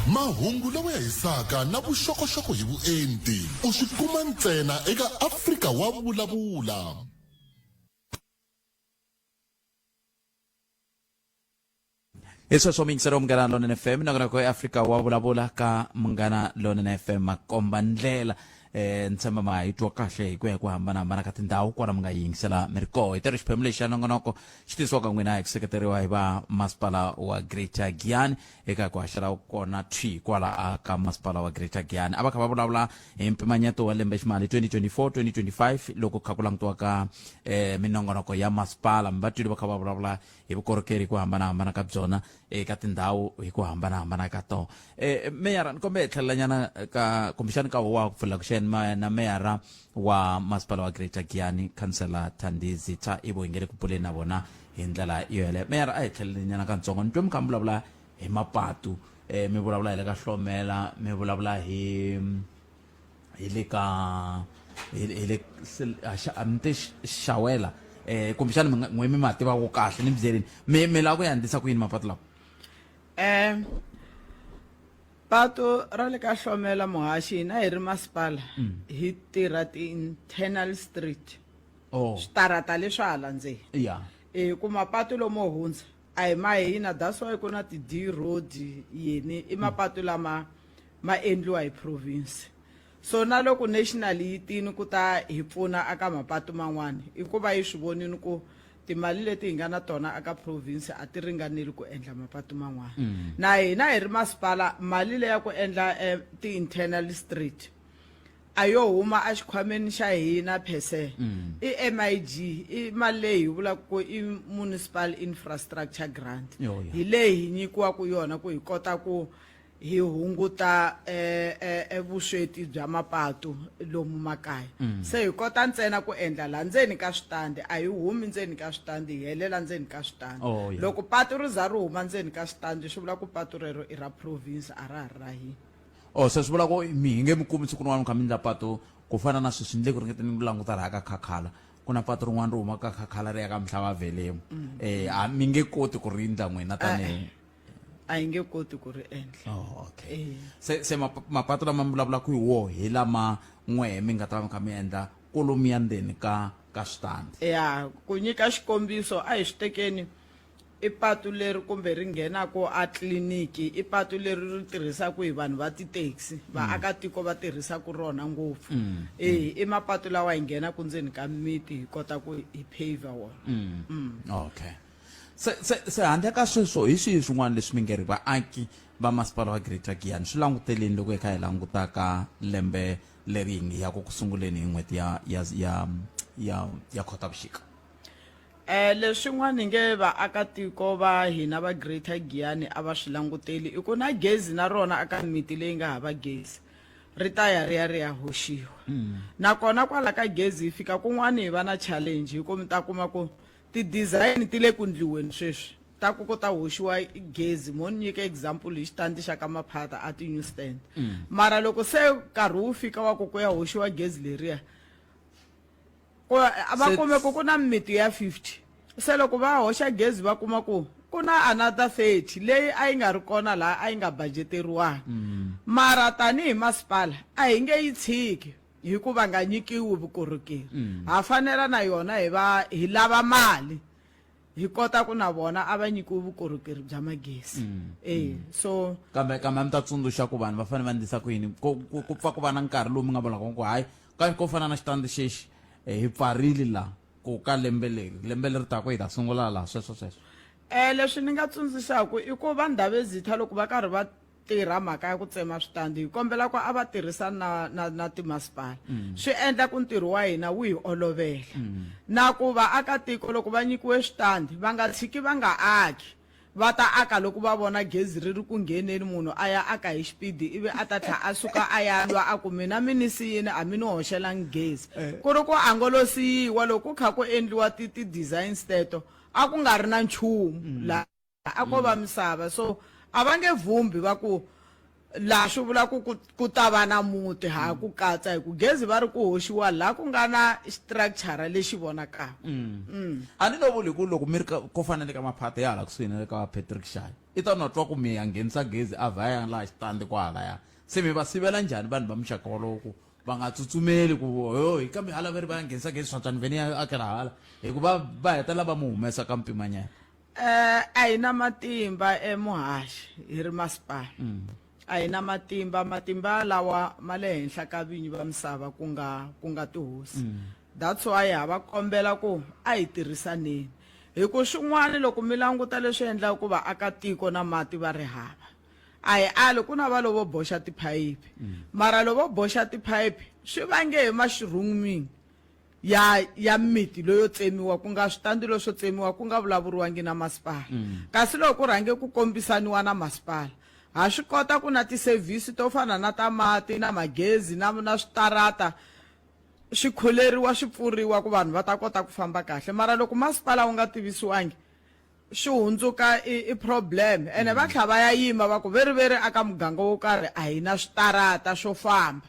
Mahungu lawa ya hisaka na vuxokoxoko hi vuenti u swi kuma ntsena eka Afrika wa Vulavula. Hi sweswo muyingiseri wa Munghana Lonene FM nongonoko eAfrika wa vulavula ka Munghana Lonene FM makomba ndlela eh ni tshemba ma hi twa kahle hi ku ya hi ku hambanahambana ka tindhawu kwala mi nga yingisela mi ri koho hi tero xiphemu lexi xa nongonoko xi tisiwaka n'wina hi ku seketeriwa hi va masipala wa Greater Giyani eka ku haxela kona thwi kwala a ka masipala wa Greater Giyani a va kha va vulavula hi mpimanyeto wa lembe ximali 2024 2025 loko kha ku langutiwa ka eh minongonoko ya masipala mi va twile va kha va vulavula hi vukorhokeri hi ku hambanahambana ka byona eka tindhawu hi ku hambanahambana ka tona eh meyara ni kombe hi tlhelelanyana ka kumbexani ka wa ku pfulela kuxeni na meyara wa masipala wa Greater Giyani khansela Thandi Zitha i vo hi nge le ku buleni na vona hi ndlela yo yeleyo meyara a hi tlhelelanyana katsongo ni twe mi kha mi vulavula hi mapatu eh mi vulavula hi le ka Hlomela mi vulavula hi hi le ka hi le a mi te xawela eh kumbexana mi n'we mi ma tivaka kahle ni byeleni mi mi lava ku ya ndlisa ku yini mapatu lawa um Pato ra le ka Hlomela muhaxi hina hi ri masipala hi tirha ti-internal street. Oh. Switarata leswa hala ndzeni. Yeah. E ku mapatu lomo hundza a hi ma hina that's why ku na ti-D road yini i mapatu lama ma endliwa hi province. So na loko national yi tini ku ta hi pfuna aka mapatu man'wani i ku va yi swi vonini ku timali leti hi nga na tona aka province a ti ringaneli ku endla mapatu man'wana. Na hina hi ri masipala mali leya ku endla eh, ti-internal street a yo huma exikhwameni xa hina per se. I MIG i mali leyi hi vulaka ku i municipal infrastructure grant. Yo, yeah. Hi leyi hi nyikiwaka yona ku hi kota ku hi hunguta eh, eh, eh, vusweti bya mapatu lomu makaya. Se hi kota ntsena ku endla laha ndzeni ka switandi a hi humi ndzeni ka switandi hi helela ndzeni ka switandi. Oh, yeah. Loko patu ri za ri huma ndzeni ka switandi swi vula ku patu rero i ra province a ra ha ri ra hina. Oh, se swi vula ku mi hi nge mi kumi siku rin'wana mi kha mi endla patu ku fana na sweswi ni le ku ringeteni ku languta laha ka Khakhala ku na patu rin'wana ri humaka ka Khakhala ri ya ka Mhlava-Velemu. Eh, a mi nge koti ku ri endla n'wina tanihi A hi nge koti ku ri endla. Oh, okay. Eh. Se se mapatu lama mi vulavulaka hi woho hi lama n'wehe mi nga ta va mi kha mi endla kolomiya ndzeni ka ka switandi. Ya, ku nyika xikombiso a hi swi tekeni i patu leri kumbe ri nghenaka a tliliniki i patu leri ri tirhisaka hi vanhu va ti-taxi vaakatiko va tirhisaka rona ngopfu. E i mapatu lawa hi nghenaka ndzeni ka miti hi kota ku hi pave wona. Okay. Se se se handle ka sweswo hi swihi swin'wana leswi mi nge ri vaaki va masipala wa Greater Giyani swi languteleni loko hi kha hi languta ka lembe leri hi nge yaku ku sunguleni hi n'hweti ya ya ya ya ya Khotavuxika? Eh leswin'wana hi nge vaakatiko va hina va Greater Giyani a va swi languteli i ku na gezi na rona aka miti leyi nga hava gezi ri ta ya ri ya ri ya hoxiwa. Nakona kwala ka gezi hi fika kun'wani hi va na challenge hi ku mi ta kuma ku ti-design ti le ku ndliweni sweswi ta ku ku ta hoxiwa gezi mo ni nyika example hi xitandi xa ka Maphata a ti-new stand. Mara loko se nkarhi wu fika wa ku ku ya hoxiwa gezi leriya ku va kume ku ku na mimiti ya 50 se loko va hoxa gezi va kuma ku ku na another 30 leyi a yi nga ri kona laha a yi nga budgeteriwanga. Mara tanihi masipala a hi nge yi tshiki hi ku va nga nyikiwi vukorhokeri. Ha fanela na yona hi va hi lava mali hi kota ku na vona a va nyikiwi vukorhokeri bya magezi. E so Kambe kambe a mi ta tsundzuxa ku vanhu va fanele va endlisa ku yini ku ku ku pfa ku va na nkarhi lowu mi nga vulaka ku hayi ka ko fana na xitandi xexi eh, hi pfarile la ku ka lembe leri lembe leri taka hi ta sungula laha sweswo sweswo. Eh leswi ni nga tsundzuxaka i ku va Ndhavezitha loko va karhi va tirha mhaka ya ku tsema switandi hi kombela ku a va tirhisani na na na timasipala. Swi endla ku ntirho wa hina wu hi olovela. Na ku vaakatiko loko va nyikiwe switandi va nga tshiki va nga aki va ta aka loko va vona gezi ri ri ku ngheneni munhu a ya aka hi xipidi ivi a ta tlha a suka a ya lwa a ku mina mi ni siyini a mi ni hoxelangi gezi. Ku ri ku a ngo lo siyiwa loko ku kha ku endliwa ti ti-designs teto a ku nga ri na nchumu la a ko va misava so a va nge vhumbi va ku laha swi vula ku ku ku ta va na muti ha ku katsa hi ku gezi va ri ku hoxiwa laha ku nga na structure lexi vonakaka. A ni lo vuli ku loko mi ri ka ko fana na le ka Maphata ya hala kusuhi na le ka Patrick Shai i ta no twa ku mi ya nghenisa gezi a vhaya laha xitandi kwahalaya se mi va sivela njhani vanhu va muxaka wolowo ku va nga tsutsumeli ku ho hi kambe hala va ri va ya nghenisa gezi swantswani vhene ya akela hala hikuva va hetelela va mu humesa ka mpimanyelo. Eh a hi na matimba emuhaxi hi ri masipala. A hi na matimba matimba lawa ma le henhla ka vinyi va misava ku nga ku nga tihosi. That's why ha va kombela ku a hi tirhisaneni hi ku swin'wana loko mi languta leswi endlaka ku vaakatiko na mati va ri hava a hi ali ku na va lovo boxa tiphayiphi mara lovo boxa tiphayiphi swi vange hi mushrooming ya ya miti loyo tsemiwa ku nga switandi leswo tsemiwa ku nga vulavuriwangi na masipala. Kasi loko ku rhange ku kombisaniwa na masipala ha swi kota ku na ti-service to fana na ta mati na magezi na na switarata swi khuleriwa swi pfuriwa ku vanhu va ta kota ku famba kahle mara loko masipala wu nga tivisiwangi. swi hundzuka i, i problem ene va tlha va ya yima va ku veriveri aka muganga wo karhi a hi na switarata swo famba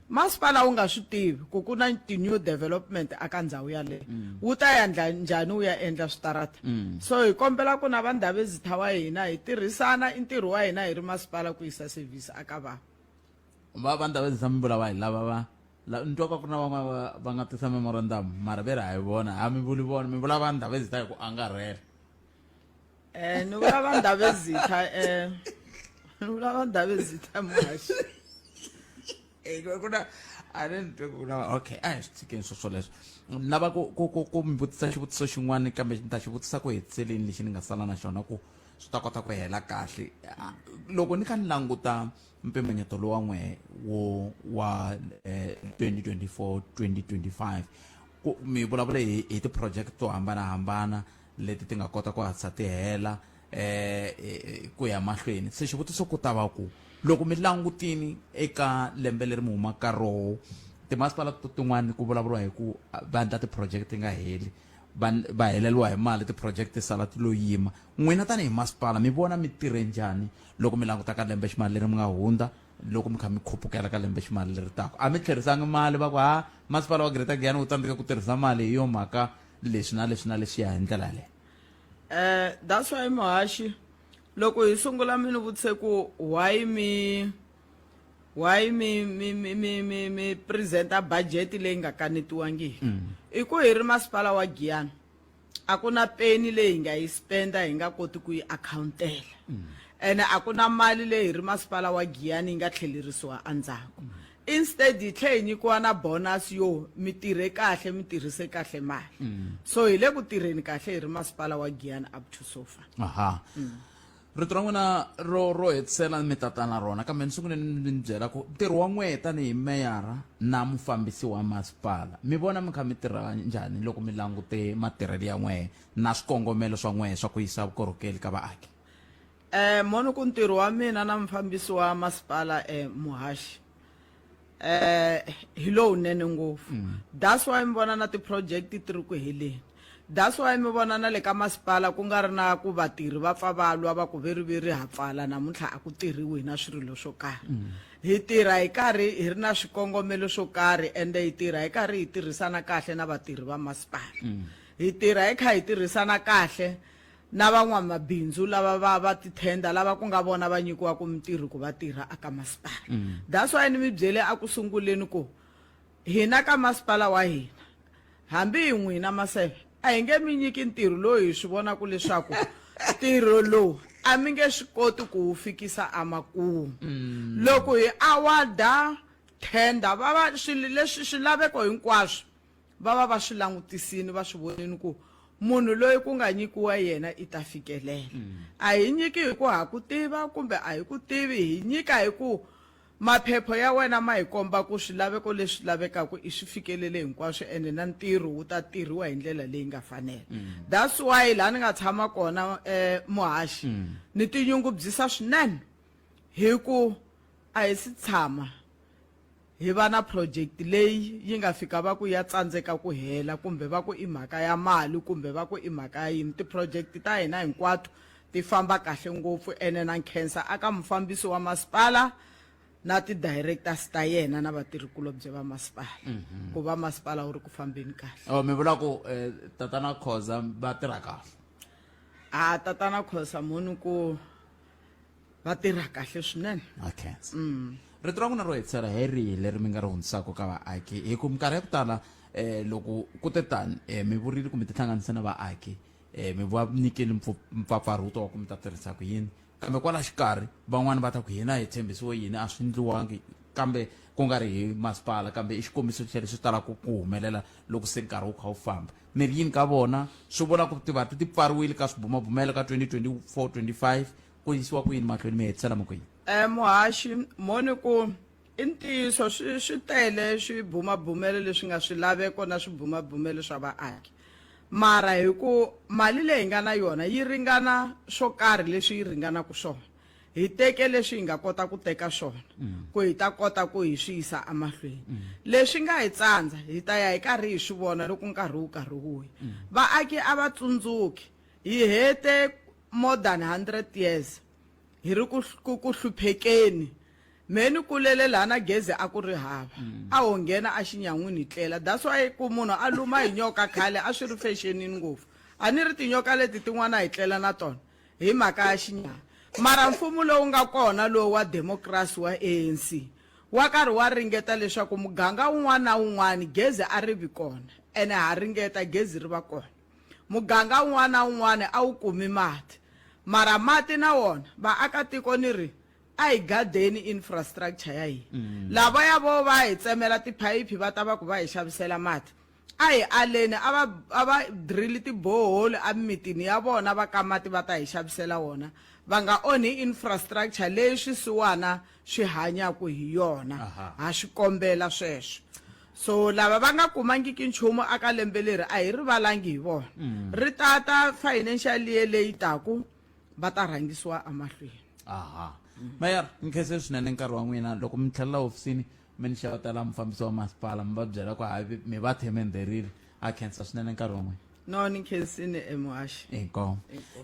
masipala wu nga swi tivi ku ku na ti-new development aka ndhawu yaleyo wu ta ya ndla njhani wu ya endla switarata so hi kombela ku na va ndhavezitha wa hina hi tirhisana i ntirho wa hina hi ri masipala ku yisa service aka vanhu va va ndhavezitha mi vula va hi lava va la ni twa ka ku na van'wana va va nga tisa memorandum mara ve ri a hi vona a mi vuli vona mi vula va ndhavezitha hi ku angarhela Eh ni vula va ndhavezitha eh ni vula va ndhavezitha muhaxi Eh, ku na a ni twe ku na okay a hi swi tshikeni swo swoleswo ni lava ku ku ku ku mi vutisa xivutiso xin'wana kambe ni ta xi vutisa ku hetiseleni lexi ni nga sala na xona ku swi ta kota ku hela kahle Ah, loko ni kha ni languta mpimanyeto lowa n'we wo wa eh, 2024 2025 ku mi vulavule hi, hi ti-project to hambanahambana leti ti nga kota ku hatlisa ti hela eh, eh ku ya mahlweni se xivutiso ku ta va ku loko mi langutini eka lembe leri mi humaka ka roho timasipala to tin'wana ku vulavuriwa hi ku va endla ti-project ti nga heli va va heleriwa hi mali ti-project ti sala ti lo yima n'wina tanihi masipala mi vona mi tirhe njhani loko mi languta ka lembe ximali leri mi nga hundza loko mi kha mi khupukela ka lembe ximali leri taka a mi tlherisangi mali va ku ha masipala wa Greater Giyani wu tsandzeka ku tirhisa mali hi yo mhaka leswi na leswi na leswi ya hi ndlela yaleyo Eh that's why muhaxi loko hi sungula mi ni vutise ku why mi why mi mi mi mi mi mi presenta budget leyi nga kanetiwangiki i ku hi ri masipala wa Giyani a ku na peni leyi hi nga yi spenda hi nga koti ku yi akhawuntela ene a ku na mali leyi hi ri masipala wa Giyani yi nga tlhelerisiwa endzhaku instead hi tlhe hi nyikiwa na bonus yo mi tirhe kahle mi tirhise kahle mali so hi le ku tirheni kahle hi ri masipala wa Giyani up to so far aha rito ra n'wina ro ro hetisela mi tata na rona kambe ni sungule ni mi byela ku ntirho wa n'wehe tanihi meyara na mufambisi wa masipala mi vona mi kha mi tirha njhani loko mi langute matirhelo ya n'wehe na swikongomelo swa n'wehe swa ku yisa vukorhokeli ka vaaki Eh mono ku ntirho wa mina na mufambisi wa masipala eh muhaxi eh hi lowunene ngopfu that's why mi vona na ti-project ti ri ku heleni that's why mi vona na le ka masipala ku nga ri na ku vatirhi va pfa va lwa va ku veriveri ha pfala namuntlha a ku tirhiwi hi na swirilo swo karhi hi tirha hi karhi hi ri na swikongomelo swo karhi ende hi tirha hi karhi hi tirhisana kahle na vatirhi va masipala hi tirha hi kha hi tirhisana kahle na van'wamabindzu lava va va tithenda lava ku nga vona va nyikiwaka mintirho ku va tirha aka masipala mm. that's why ni mi byele a ku sunguleni ku hina ka masipala wa hina hambi hi n'wina maseve a hi nge mi nyiki ntirho lowu hi swi vonaka leswaku ntirho lowu a mi nge swi koti ku wu fikisa emakumu mm. loko hi awada tender va va swilo leswi swilaveko hinkwaswo va va va swi langutisini va swi vonini ku munhu loyi ku nga nyikiwa yena i ta fikelela mm. a hi nyiki hi ku ha ku tiva kumbe a hi ku tivi hi nyika hi ku maphepho ya wena ma hi komba ku swilaveko leswi lavekaka i swi fikelele hinkwaswo ene na ntirho wu ta tirhiwa hi ndlela leyi nga fanela mm. that's why laha ni nga tshama kona um muhaxi mm. ni tinyungubyisa swinene hi ku a hi si tshama hi va na project leyi yi nga fika va ku ya tsandzeka ku hela kumbe va ku i mhaka ya mali kumbe va ku i mhaka ya yini ti-project ta hina hinkwato ti famba kahle ngopfu ene na nkhensa aka mufambisi wa masipala na ti-directors ta yena na vatirhikulobye va masipala mm -hmm. ku va masipala wu ri ku fambeni kahle oh, mi vula ku eh, tatana khoza va tirha kahle a tatana khoza mhoni ku va tirha kahle swinene okay mm. rito ra n'wina ro hetisela hi rihi leri mi nga ri hundzisaka ka vaaki hi ku minkarhi ya ku tala eh loko ku te tani eh, mi vurile kumbe tihlanganise na vaaki eh, mi va nyikeli mpfapfarhuto wa ku mi ta tirhisa ku yini kambe kwala xikarhi van'wani va ta ku hina hi tshembisiwe yini a swi ndliwangi kambe ku nga ri hi masipala kambe i xikombiso xa leswi talaka ku humelela loko se nkarhi wu kha wu famba mi ri yini ka vona swi vula ku tivati ti pfariwile ka swibumabumelo ka 2024 25 ku yisiwa ku yini mahlweni mi hetisela mi ku yini um muhaxi moni ku i ntiyiso swi swi tele swibumabumelo leswi nga swilaveko na swibumabumelo swa vaaki mara hi ku mali leyi nga na yona yi ringana swo karhi leswi yi ringanaka swona hi teke leswi hi nga kota ku teka swona mm. ku hi ta kota ku hi swi yisa emahlweni mm. leswi nga hi tsandza hi ta ya hi karhi hi swi vona loko nkarhi wu karhi wu ya mm. vaaki a va tsundzuki Hi hete more than 100 years hi ri ku ku ku hluphekeni. Mehe ni kulele laha na gezi a ku ri hava. A ho nghena a xinyan'wini hi tlela. That's why ku munhu a luma hi nyoka khale a swi ri fexenini ngopfu. A ni ri tinyoka leti tin'wana hi tlela na tona hi mhaka ya xinyama. Mara mfumo lowu nga kona lowu wa democracy wa ANC wa karhi wa ringeta leswaku muganga wun'wana na wun'wana gezi a ri vi kona ene ha ringeta gezi ri va kona. Muganga wun'wana na wun'wana a wu kumi mati mara mati na wona vaakatiko ni ri a hi gadeni infrastructure ya hina. Lavaya vo va hi tsemela tiphayiphi va ta va ku va hi xavisela mati a hi aleni a va a va drill tiboholi emimitini ya vona va ka mati va ta hi xavisela wona va nga onhi infrastructure leyi swisiwana swi hanyaka hi yona ha swi kombela sweswo so lava va nga kumangiki nchumu aka lembe leri a hi rivalangi hi vona ri tata financial year leyi taku va ta rhangisiwa emahlweni aha mayor ni khense swinene nkarhi wa n'wina loko mi tlhelela hofisini mi ni xewetela mufambisi wa masipala mi va byela ku hayi mi va themendherile a khensa swinene nkarhi wa n'wina no ni khensini emuhaxi inkomu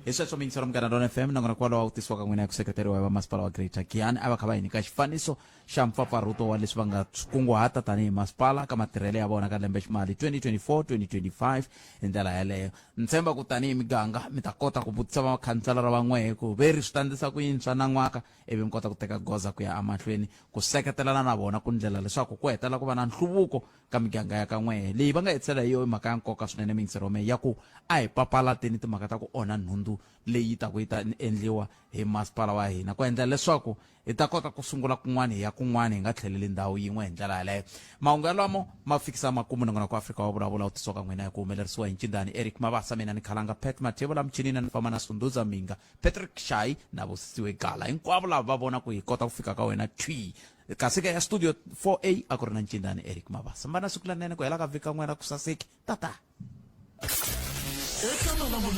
hi sweswo miyingiselo munghana lona fm nakona kwalaho ku tisiwa ka n'wina hi ku seketeriwa hi va masipala wa greater giyani a va kha va hi nyika xifaniso xa mpfapfarhuto wa leswi va nga swi kunguhata tanihi masipala ka matirhelo ya vona ka lembe ximali 2024-2025 hi ndlela yaleyo ni tshemba ku tanihi miganga mi ta kota ku vutisa vakhanselara va n'wehe ku ve ri swi ta ndlisa ku yini swa nan'waka ivi mi kota ku teka goza ku ya emahlweni ku seketelana na vona ku ndlela leswaku ku hetelela ku va na nhluvuko ka miganga ya ka n'wehe leyi va nga hetisela hi yo i mhaka ya nkoka swinene miyingisero ya ku a hi papalateni timhaka ta ku onha nhundzu leyi taku yi ta endliwa hi masipala wa hina ku endla leswaku hi ta kota ku sungula kun'wana hi ya kun'wana hi nga tlheleli ndhawu yin'we hi ndlela yaleyo mahungu yalamo ma fikisa makumu nongonoko wa afrika wa vulavula wu tisiwa ka n'wina hi ku humelerisiwa hi ncindani eric mabasa mina ni khalanga pat mathebula michinina ni famba na sunduza minga patrick shayi na vusisiwe gala hinkwavo lava va vona ku hi kota ku fika ka wena thwi kasi ka ya studio 4a a ku ri na ncindani eric mabasa mi va na siku lerinene ku hela ka vhiki ka n'wina ku saseki tata eka malamulele.